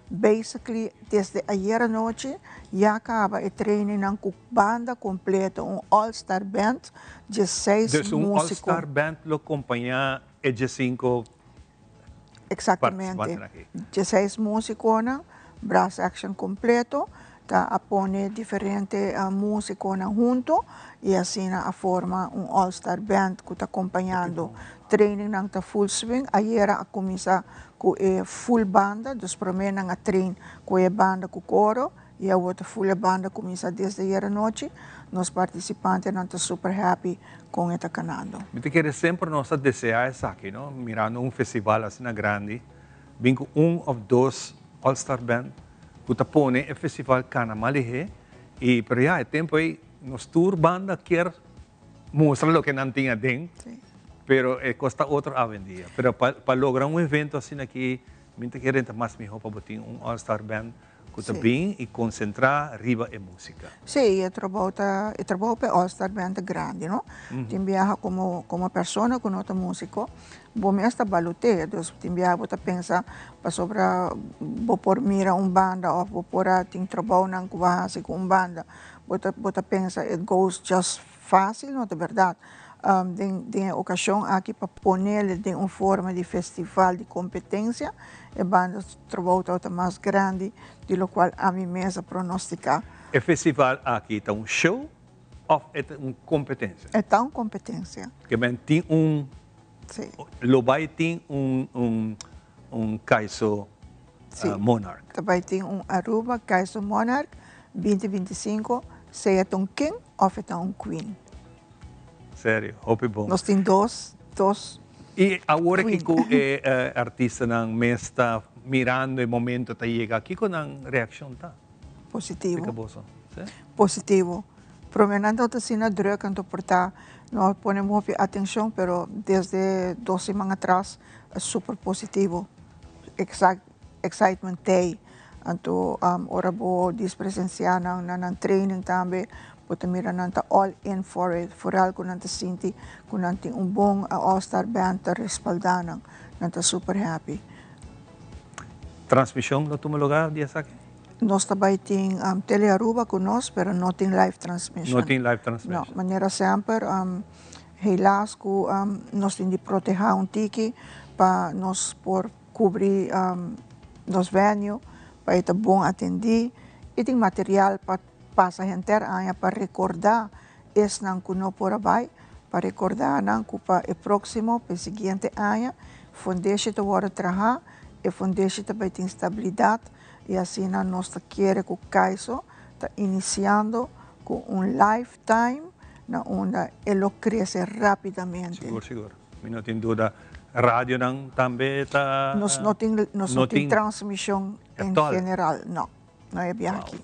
Basically desde ayer anochi ya kaba e trainingnan ku banda kompleto, un all star band, diesseis Dus un all músiko. star band lo kompañá e diesinko Exactamente. partisipantenan aki. Diesseis músikonan, brass action kompleto, ta a pone diferente músikonan hunto i asina a forma un all star band ku ta kompañando. Trainingnan ta full swing. Ayera a kuminsá ku e full banda, dus promé nan a train ku e banda ku koro i awor ta full e banda kuminsá desde ayera nochi. Nos partisipantenan ta super happy kon e ta kanando. Mi ta kere semper nos ta deseá esaki, no? Mirando un festival asina grandi, bin ku un òf dos all star band ku ta pone e festival kana mas lihé i pero ya e tempu ei nos tur banda kier mustra loke nan tin aden pero e kos ta otro awendia pero pa pa logra un evento asina aki mi ta kere ta mas mihó pa bo tin un all star band ku ta bin i konsentrá riba e músika. Sí, e trabou ta e trabou pa e all star band ta grandi no tin biaha komo komo persona ku no ta músiko Bo mes ta balutea, dus tin biaha bo ta pensa pasobra bo por mira un banda of bo por a tin trabounan ku bo a hasi ku un banda, bo ta bo ta pensa it goes just fácil, no ta bèrdat. Den den e okashon aki pa ponele den un forma di festival di kompetensia e banda su trabou tabata mas grandi di lokual ami mes a pronostiká. E festival aki ta un show of e ta un kompetensia? E ta un kompetensia. Ke men tin un Sí. Lo bai tin un un un Kaiso Sí. Monarch. Ta bai tin un Aruba Kaiso Monarch binti 25, sea ta un king of e ta un queen. Serio, hopi bon. Nos tin dos, dos I awor queen. kiko e artistanan mes ta mirando e momento ta yega, kiko nan reakshon ta? Positivo. Kiko boso? Sí? Positivo. Prome nan tabata asina druk anto por ta no a pone hopi atencion pero desde dos siman atras a super positivo. Excitement tey anto ora bo dis presencia nan na nan training tambe bo ta mira nan ta all in for it foral cu nan ta sinti cu nan tin un bon all star band ta respalda nan nan ta super happy. Transmision lo tuma lugar di esaki? Nos ta bai tin Tele Aruba cu nos, pero no tin live transmission. No tin live transmission. No, manera semper, helaas cu nos tin di proteha un tiki pa nos por cubri nos venue, pa e ta bon atendi y tin material pa pasa henter aña pa recorda esnan cu no por a bai, pa recorda nan cu pa e proximo, pa e siguiente aña, fundeshi ta wordo traha, e fundeshi ta bai tin stabilidad. Y asina nos ta kere cu Kaiso ta iniciando cu un lifetime na unda e lo crece rapidamente. Sigur, sigur. Mi no tin duda. Radionan tambe ta. Nos no tin, nos no tin transmision en general, no. No e biaha aki.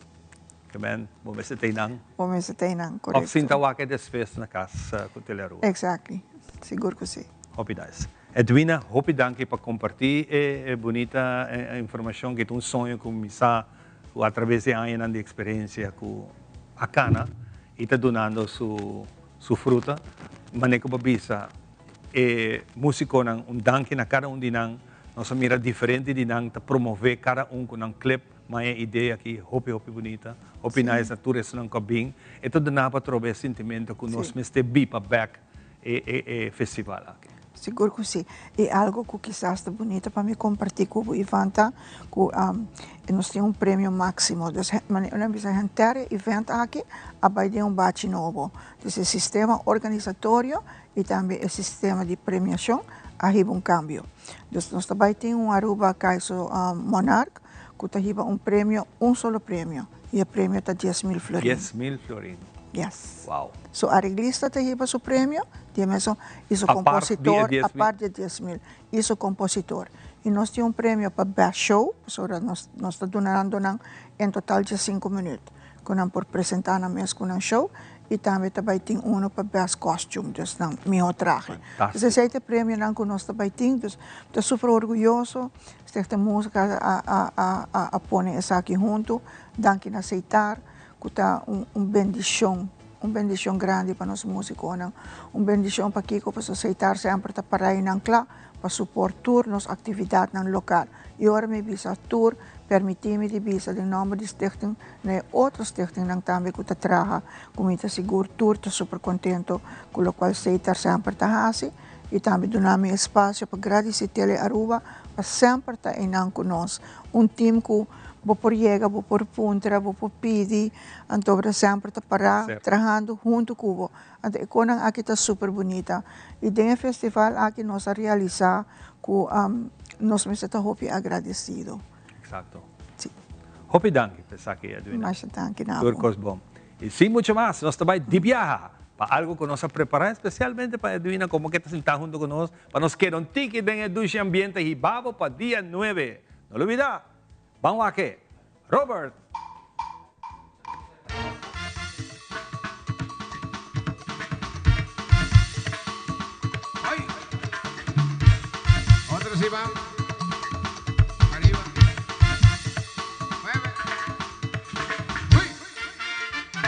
Ke men, bo mester ta einan. Bo mester ta einan, correcto. Of sinta wak e despues na cas cu Telearuba. Exactly. Sigur cu si. Hopi nice. Edwina, hopi danki pa comparti e bunita informacion ki ta un soño cu mi sa ku atraves di añanan di eksperensia ku a kana i ta dunando su su fruta. Manera ku bo bisa e músikonan un danki na kada un di nan. Nos a mira diferente di nan ta promové kada un ku nan clip, ma e idea aki hopi hopi bunita, hopi nice na tur esnan ku a bin. E ta duna pa trobe e sintimento ku nos mester biba bèk e e e festival aki. Sigur ku si. I algo ku kisas ta bunita pa mi kompartí ku bo Ivan ta ku nos tin un premio máksimo. Dus manera nan bisa henter e event aki a bai den un bachi nobo. Dus e sistema organisatorio i tambe e sistema di premiashon a hiba un kambio. Dus nos ta bai tin un Aruba Kaiso Monarch ku ta hiba un premio, un solo premio, i e premio ta 10,000 florin. 10,000 florin. Yes. Wow. Su areglista ta hiba su premio, di e mesun, i su Apart di e kompositor, 10,000. apart di e 10,000, i su kompositor. I nos tin un premio pa best show, pasobra nos nos ta dunando nan en total 15 minüt ku nan por presentá nan mes ku nan show, i tambe ta bai tin uno pa best costume, dus nan mihó trahe. Dus esei ta e premionan ku nos ta bai tin, dus mi ta super orguyoso, Stichting Músika a a a a a pone esaki huntu, danki na Seitar ku ta un un bendishon, un bendishon grandi pa nos músikonan, un bendishon pakiko pasobra Seitar semper ta para einan kla pa suport tur nos aktividatnan lokal. I ora mi bisa tur, permití mi di bisa den nòmber di stichting na e otro stichtingnan tambe ku ta traha ku mi ta sigur tur ta super kontento ku lokual Seitar semper ta hasi i tambe duna mi espasio pa gradisí Tele Aruba pa semper ta einan ku nos. Un tim ku bo por yega, bo por puntra, bo por pidi, anto bo ta semper ta pará trahando huntu ku bo. Anto e konan aki ta super bunita. I den e festival aki nos a realisá ku nos mester ta hopi agradesido. Exacto. Si. Hopi danki pa esaki, Edwina. Masha danki na abo. Tur kos bon. I sin mucho mas, nos ta bai di biaha pa algo ku nos a prepará espesialmente pa Edwina komo ke ta sintá huntu ku nos pa nos keda un tiki den e dushi ambiente hibabo pa dia nuebe. No lubidá! Ban wak e! Robert! Otro si va. Ariba. Mueve. Uy. Ah.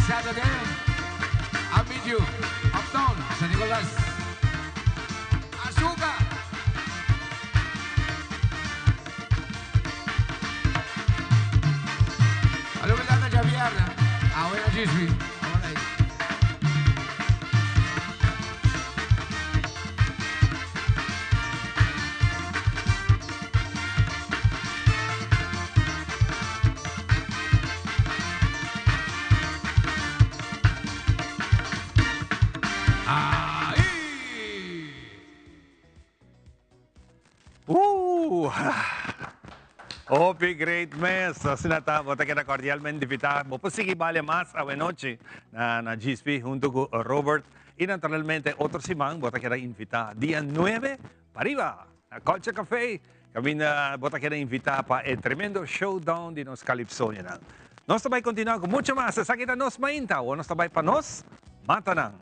Saturday, I'll meet you uptown, San Nicolas. Azúcar. Aló, verdad, Javier. Ah, bueno, Gisby. Uh! Hopi great mes. Asina ta, bo ta keda cordialmente invita. Bo por sigui balia mas awenochi na na GSP hunto cu Robert y naturalmente otro siman bo ta keda invita dia nuebe pariba na Culture Cafe caminda bo ta keda invita pa e tremendo showdown di nos calypsonianan. Nos ta bay continua cu mucho mas. Esaki ta nos mainta. Awor nos ta bay pa nos matanan.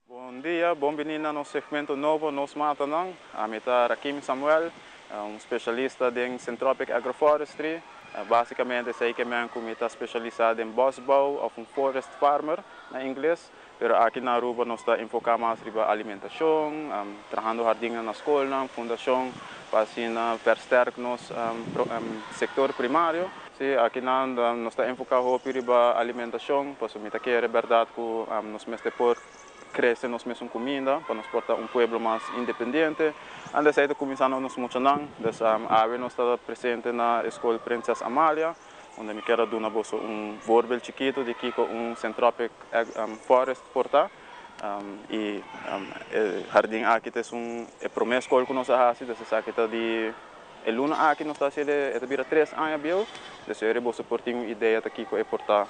Bon dia, bon bini na nos segmento nobo Nos Matanan. Ami ta Rakim Samuel, un specialista den Syntropic Agroforestry. Basicamente esey ke men cu mi ta specialisa den bosbouw of un forest farmer na ingles. Pero aki na Aruba nos ta enfoca mas riba alimentacion, trahando hardinnan na scolnan, fundacion pa asina versterk nos sector primario. Si, aki nan nos ta enfoca hopi riba alimentacion, pasobra mi ta kere berdad cu nos mester por crece nos mesun cuminda pa nos por ta un pueblo mas independiente. Antes esey ta cuminsa na nos muchanan, dus awe nos ta presente na e scol Prinses Amalia. Unda mi kier a duna boso un voorbeeld chikito di kiko un Syntropic Forest por ta. Y e hardin aki ta esun e prome skol ku nos a hasi, dus esaki ta di e luna aki nos ta hasi e ta bira tres aña bieu. Dus eri boso por tin un idea ta kiko e por ta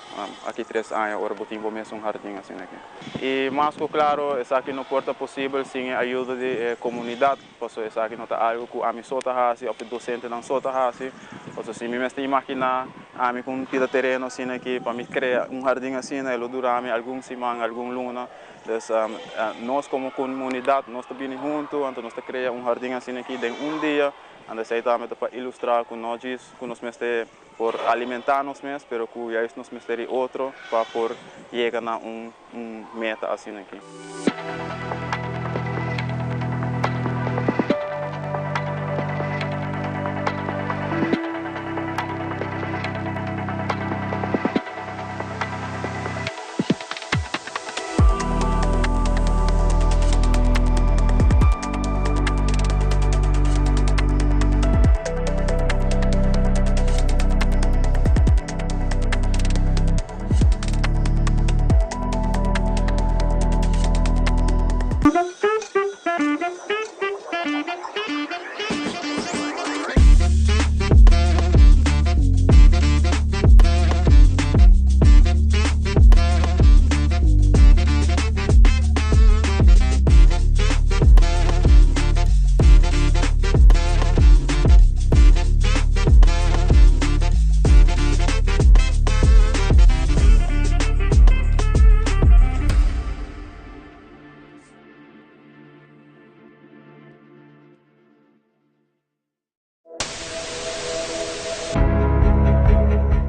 aki tres aña ora bo tin bo mes un hardin asina aki. Y mas ku klaro esaki no por ta posibel sin e ayuda di e komunidat. Pasobra esaki no ta algu ku ami so ta hasi òf e dosentenan so ta hasi. Pasobra si mi mester imaginá ami ku un pida tereno asina aki pa mi krea un hardin asina e lo dura mi algun siman, algun luna. Dus nos komo komunidat nos ta bini huntu anto nos ta krea un hardin asina aki den un dia. Anto esei tambe ta pa ilustrá ku no djis ku nos mester por alimentá nos mes pero ku juist nos mester di otro pa por yega na un un meta asina aki.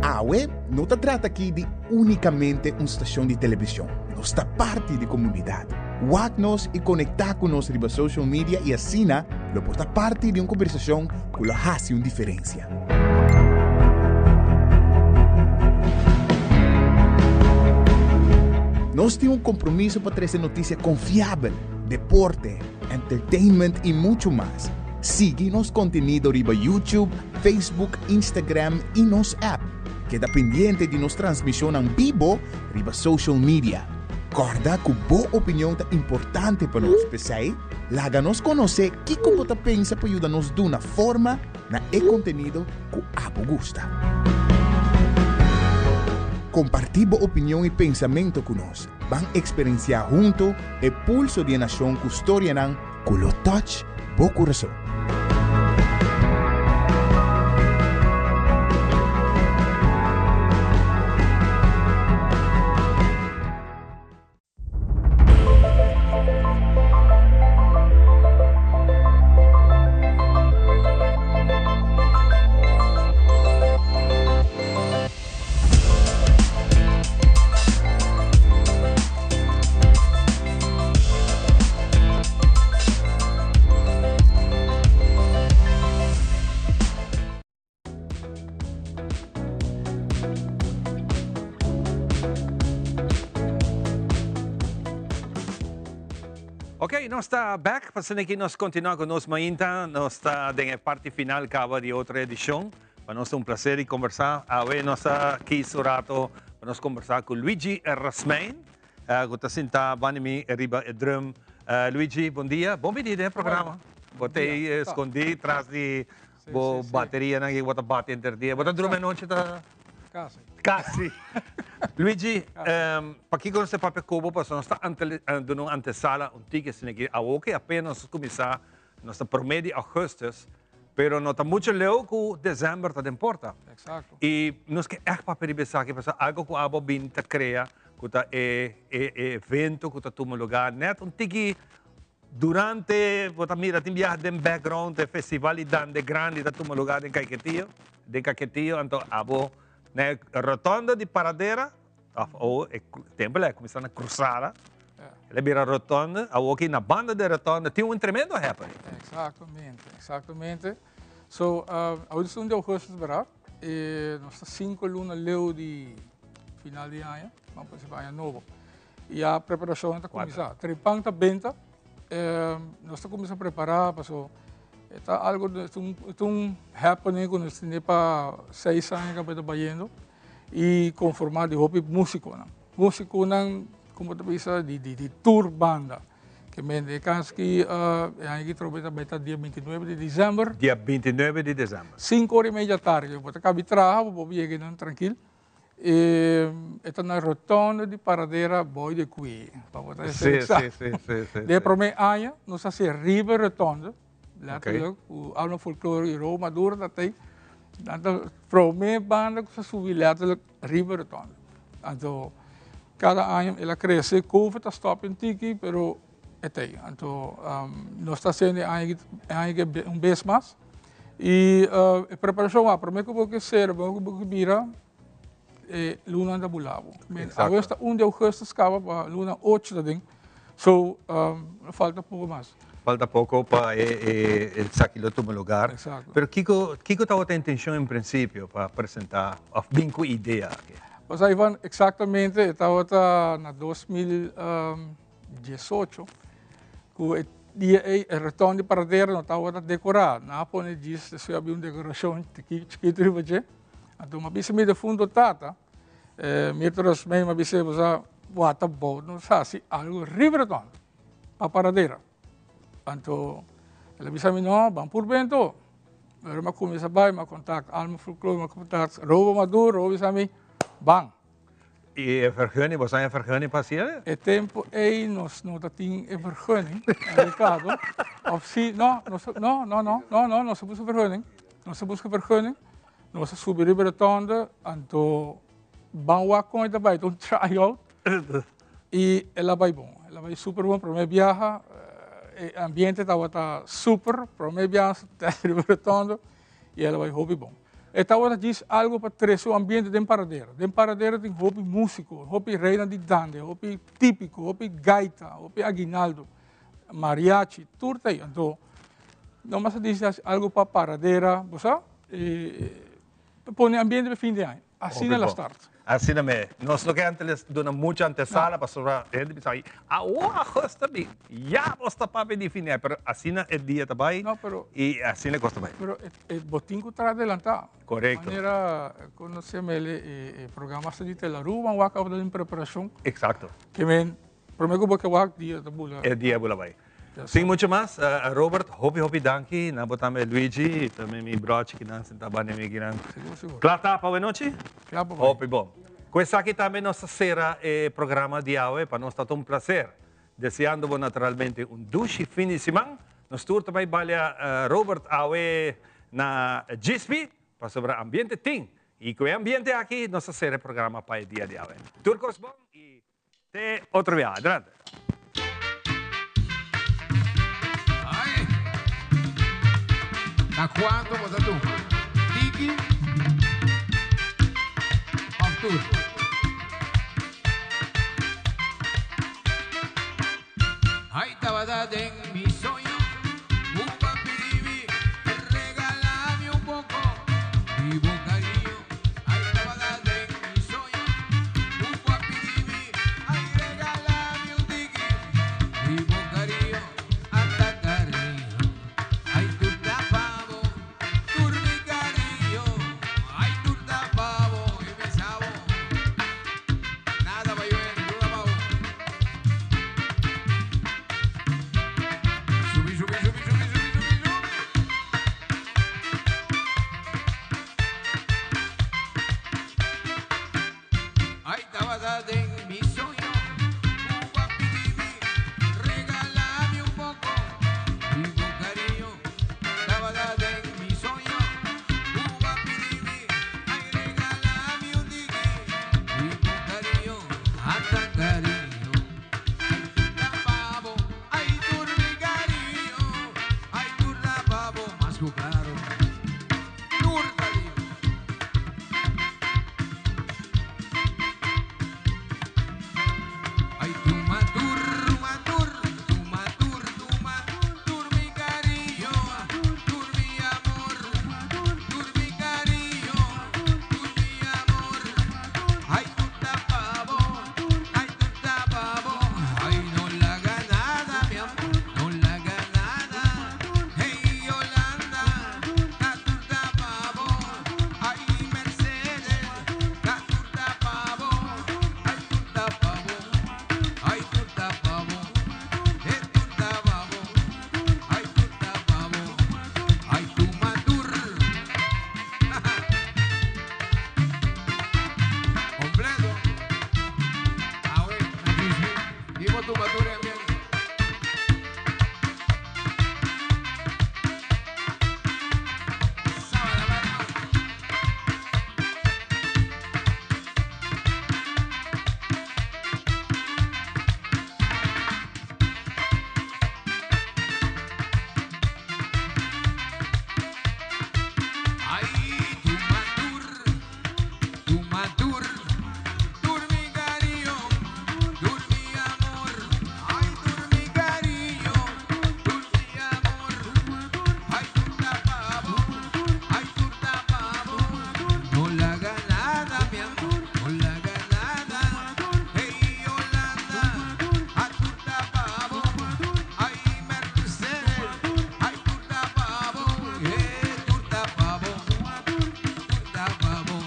Awe no ta trata aki di únikamente un stashon di televishon. Nos ta parti di komunidat. Wak nos i konektá ku nos riba social media i asina lo por ta parti di un kombersashon ku lo hasi un diferensia. Nos tin un kompromiso pa trese notisia konfiabel, deporte, entertainment i muchu mas. Sigui nos kontenido riba YouTube, Facebook, Instagram i nos app. Keda pendiente di nos transmishonnan bibo riba social media. Kòrda ku bo opinion ta importante pa nos, p'esei laga nos konosé kiko bo ta pensa pa yuda nos duna forma na e kontenido ku abo gusta. Kompartí bo opinion i pensamentu ku nos. Ban eksperensiá huntu e pulso di e nashon ku storianan ku lo touch bo kurason. Ok, nos ta back pa asina aki nos continua cu nos mainta. Nos ta den e parti final caba di otro edicion. Pa nos ta un placer di conversa. Awe nos ta kies un rato pa nos conversa cu Luigi Rasmijn, cu ta sinta banda mi riba e drum. Luigi, bon dia. Bon bini den e programa. Bo ta ey escondi tras di Bo baterianan i bo ta bati henter dia. Bo ta drumi anochi ta? Kasi. Kasi. Luigi, pakiko nos ta papia ku bo? Pasobra nos ta duna un antesala un tiki asina aki. Awoki apenas nos kuminsá, nos ta promé di augustus, pero no ta muchu leu ku desèmber ta den porta. Eksakto. I nos ke ègt papia riba esaki pasobra algu ku abo bin ta krea ku ta e evento ku ta tuma lugá nèt un tiki Durante, bo ta mira tin biaha den background e festival di dande grandi ta tuma lugar den Caiquetio, den Caquetio, anto abo na e rotonda di Paradera, of o e tempo la cuminsa na cruzada, el a bira rotonda, awo aki na banda di rotonda tin un tremendo happening. Exactamente, exactamente. So, awo di un di augustus bera, e nos ta cinco luna leu di final di aña, ban por decir aña nobo. Ya preparacion ta cuminsa. Tripan ta benta, nos ta cuminsa prepara paso e ta algo, e ta un happening cu nos tene pa seis aña caba ta bayendo y conforma di hopi musiconan. Musiconan como ta bisa di tur banda. Ke men e cas ki e aña ki trobe ta bay ta dia 29 di december. Dia 29 di december. Cinco ora y media tardi. Bo ta cabi traha, bo por yega nan trankil. E e ta na rotonde di Paradera Boy de Cui. Pa bo ta Sí, sí, sí, sí, sí. De prome aña nos a haci riba rotonde, letterlijk, cu Alma Folklore y Ro Maduro ta tey. Nan ta prome banda cu sa subi letterlijk riba rotonde. Anto cada aña el a crece, Covid a stop un tiki, pero e tey. Anto nos ta haciendo e aña aki un bes mas. Y e preparacion a prome cu bo ke cera, prome cu bo ke bira, e luna ta bula bo. Awe esta un di augustus caba pa luna ocho ta den. So, falta poco mas. Falta poco pa e esaki lo tuma lugar. Exacto. Pero kico, kico tabata e intencion en principio pa presenta of bin cu idea aki? Pues Ivan, exactamente e tabata na 2018 cu e Dia ei e reton di Paradera no tabata dekorá. Nan a pone djis despues a bin un dekorashon chikitu riba dje. Anto mi a bisa mi defunto tata, Mirto Rosmey, mi a bis'é, bo sa wata bou nos hasi algu riba reton pa Paradera. Anto el a bisa mi, no, ban purba anto. Pero mi a kuminsá bai, mi a kontak Alma Folklore, mi a kontak Robo Maduro, Robo bisa mi, ban. I e vergunning, bo sa e vergunning pa hasi e? E tempo ei nos no ta tin e vergunning, Ricardo. Of si, no, nos, no, no, no, no, no, nos a buska vergunning. Nos a buska vergunning. Nos a subi riba rotonde, anto ban wak kon e ta bai, ta un try-out. I el a bai bon, el a bai super bon. Prome biaha, e ambiente tabata super, prome biaha nos a riba rotonde i el a bai hopi bon. E tabata djis algo pa trese un ambiente den Paradera. Den Paradera tin hopi musico, hopi reinan di dande, hopi tipico, hopi gaita, hopi aguinaldo, mariachi, tur ta ei. Anto, no mas a disi hasi algo pa Paradera, bo sa, pa pone ambiente pa fin di aña. Asina la start. Asina me. Nos no ke antes duna mucho antesala pasobra hende bisa ay awo agosto ta bin ya bos ta papia di fin di aña pero asina e dia ta bay No, pero y asina e cos ta bay. Pero e bo tin cu tra adelanta. Correcto. Manera conoce mele e programa hasta di Telaruba wak tabata den preparacion. Exacto. Ke men Prome ku bo ke wak dia ta bula. E dia bula bai. Sin mucho mas, Robert, hopi hopi danki. Na bo tambe Luigi, tambe mi brochi kinan senta banda mi kinan. Sigur, sigur. Kla ta pa awe nochi? Kla pa bai. Hopi bon. Ku esaki tambe nos ta sera e programa di awe, pa nos ta un plaser. Deseando bo naturalmente un dushi fin di siman. Nos tur ta bai balia Robert awe na Djispi, pasobra ambiente tin. I ku e ambiente aki nos ta sera e programa pa e dia di awe. Tur kos bon i te otro biaha. Adelante. Ay! Na cuanto bo ta tuma? Tiki of tur? Ay, tabata den mi soño un papi di mi regalami un poco di bo cariño. Ay, tabata den mi soño un papi di mi ay regalami un tiki di bo cariño. Ata cariño, ay tur ta pa bo, tur mi cariño, ay tur ta pa bo y mi sabo. Nada pa yo en duda pa bo. Subi, subi, subi, subi, subi, subi, subi. Ay, tabata den mi soño, cu bo a pidi mi, regalami un poco di bo cariño. Tabata den mi soño, cu bo a pidi mi, ay, regalami un tiki di bo cariño. Ata cariño, ay, tur ta pa bo, ay, tur mi cariño, ay, tur ta pa bo, mas cu claro, tur ta di bo. Ay, tuma tur, tuma tur, tuma tur, tuma tur mi cariño, tur mi amor, tur mi cariño, tur mi amor. Ay, tur ta pa bo, ay, tur ta pa bo. Ay, no laga nada, mi amor, no laga nada. Hey, Yolanda, ta tur ta pa bo. Ay, Mercedes, ta tur ta pa bo. Ay, tur ta pa bo. Ay, tur ta pa bo. Hey, tur ta pa bo. Ay, tur ta pa bo. Ay, tuma tur. Completo. Awe, na Djispi. Dibo tuma tur e ambiente. Sábado, barrio. Ay, tuma tur, tuma tur, tur mi cariño, tur mi amor. Ay, tur mi cariño, tur mi amor. Ay, tur ta pa bo, ay, tur ta pa bo. No laga nada, mi amor, no laga nada. Hey, Yolanda, ay, tur ta pa bo. Ay, Mercedes, ay, tur ta pa bo. Hey, tur ta pa bo, tur ta pa bo,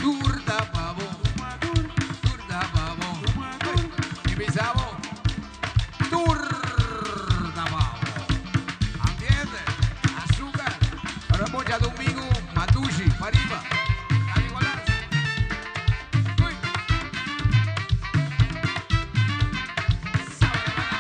tur ta pa bo, tur ta pa bo. Hey, y bisa bo, tur ta pa bo. Ambiente, azúcar, para mucha domingo, Matushi, pariba. San Nicolás. Uy. Sábado, maná.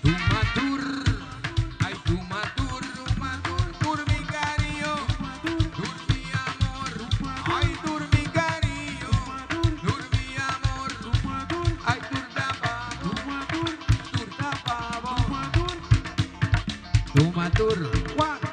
Tuma tur, ay tuma tur, tuma tur, tur mi cariño, tur mi amor, ay tur mi cariño, tur mi amor, ay tur ta pa bo, tur ta pa bo. Tuma tur, one.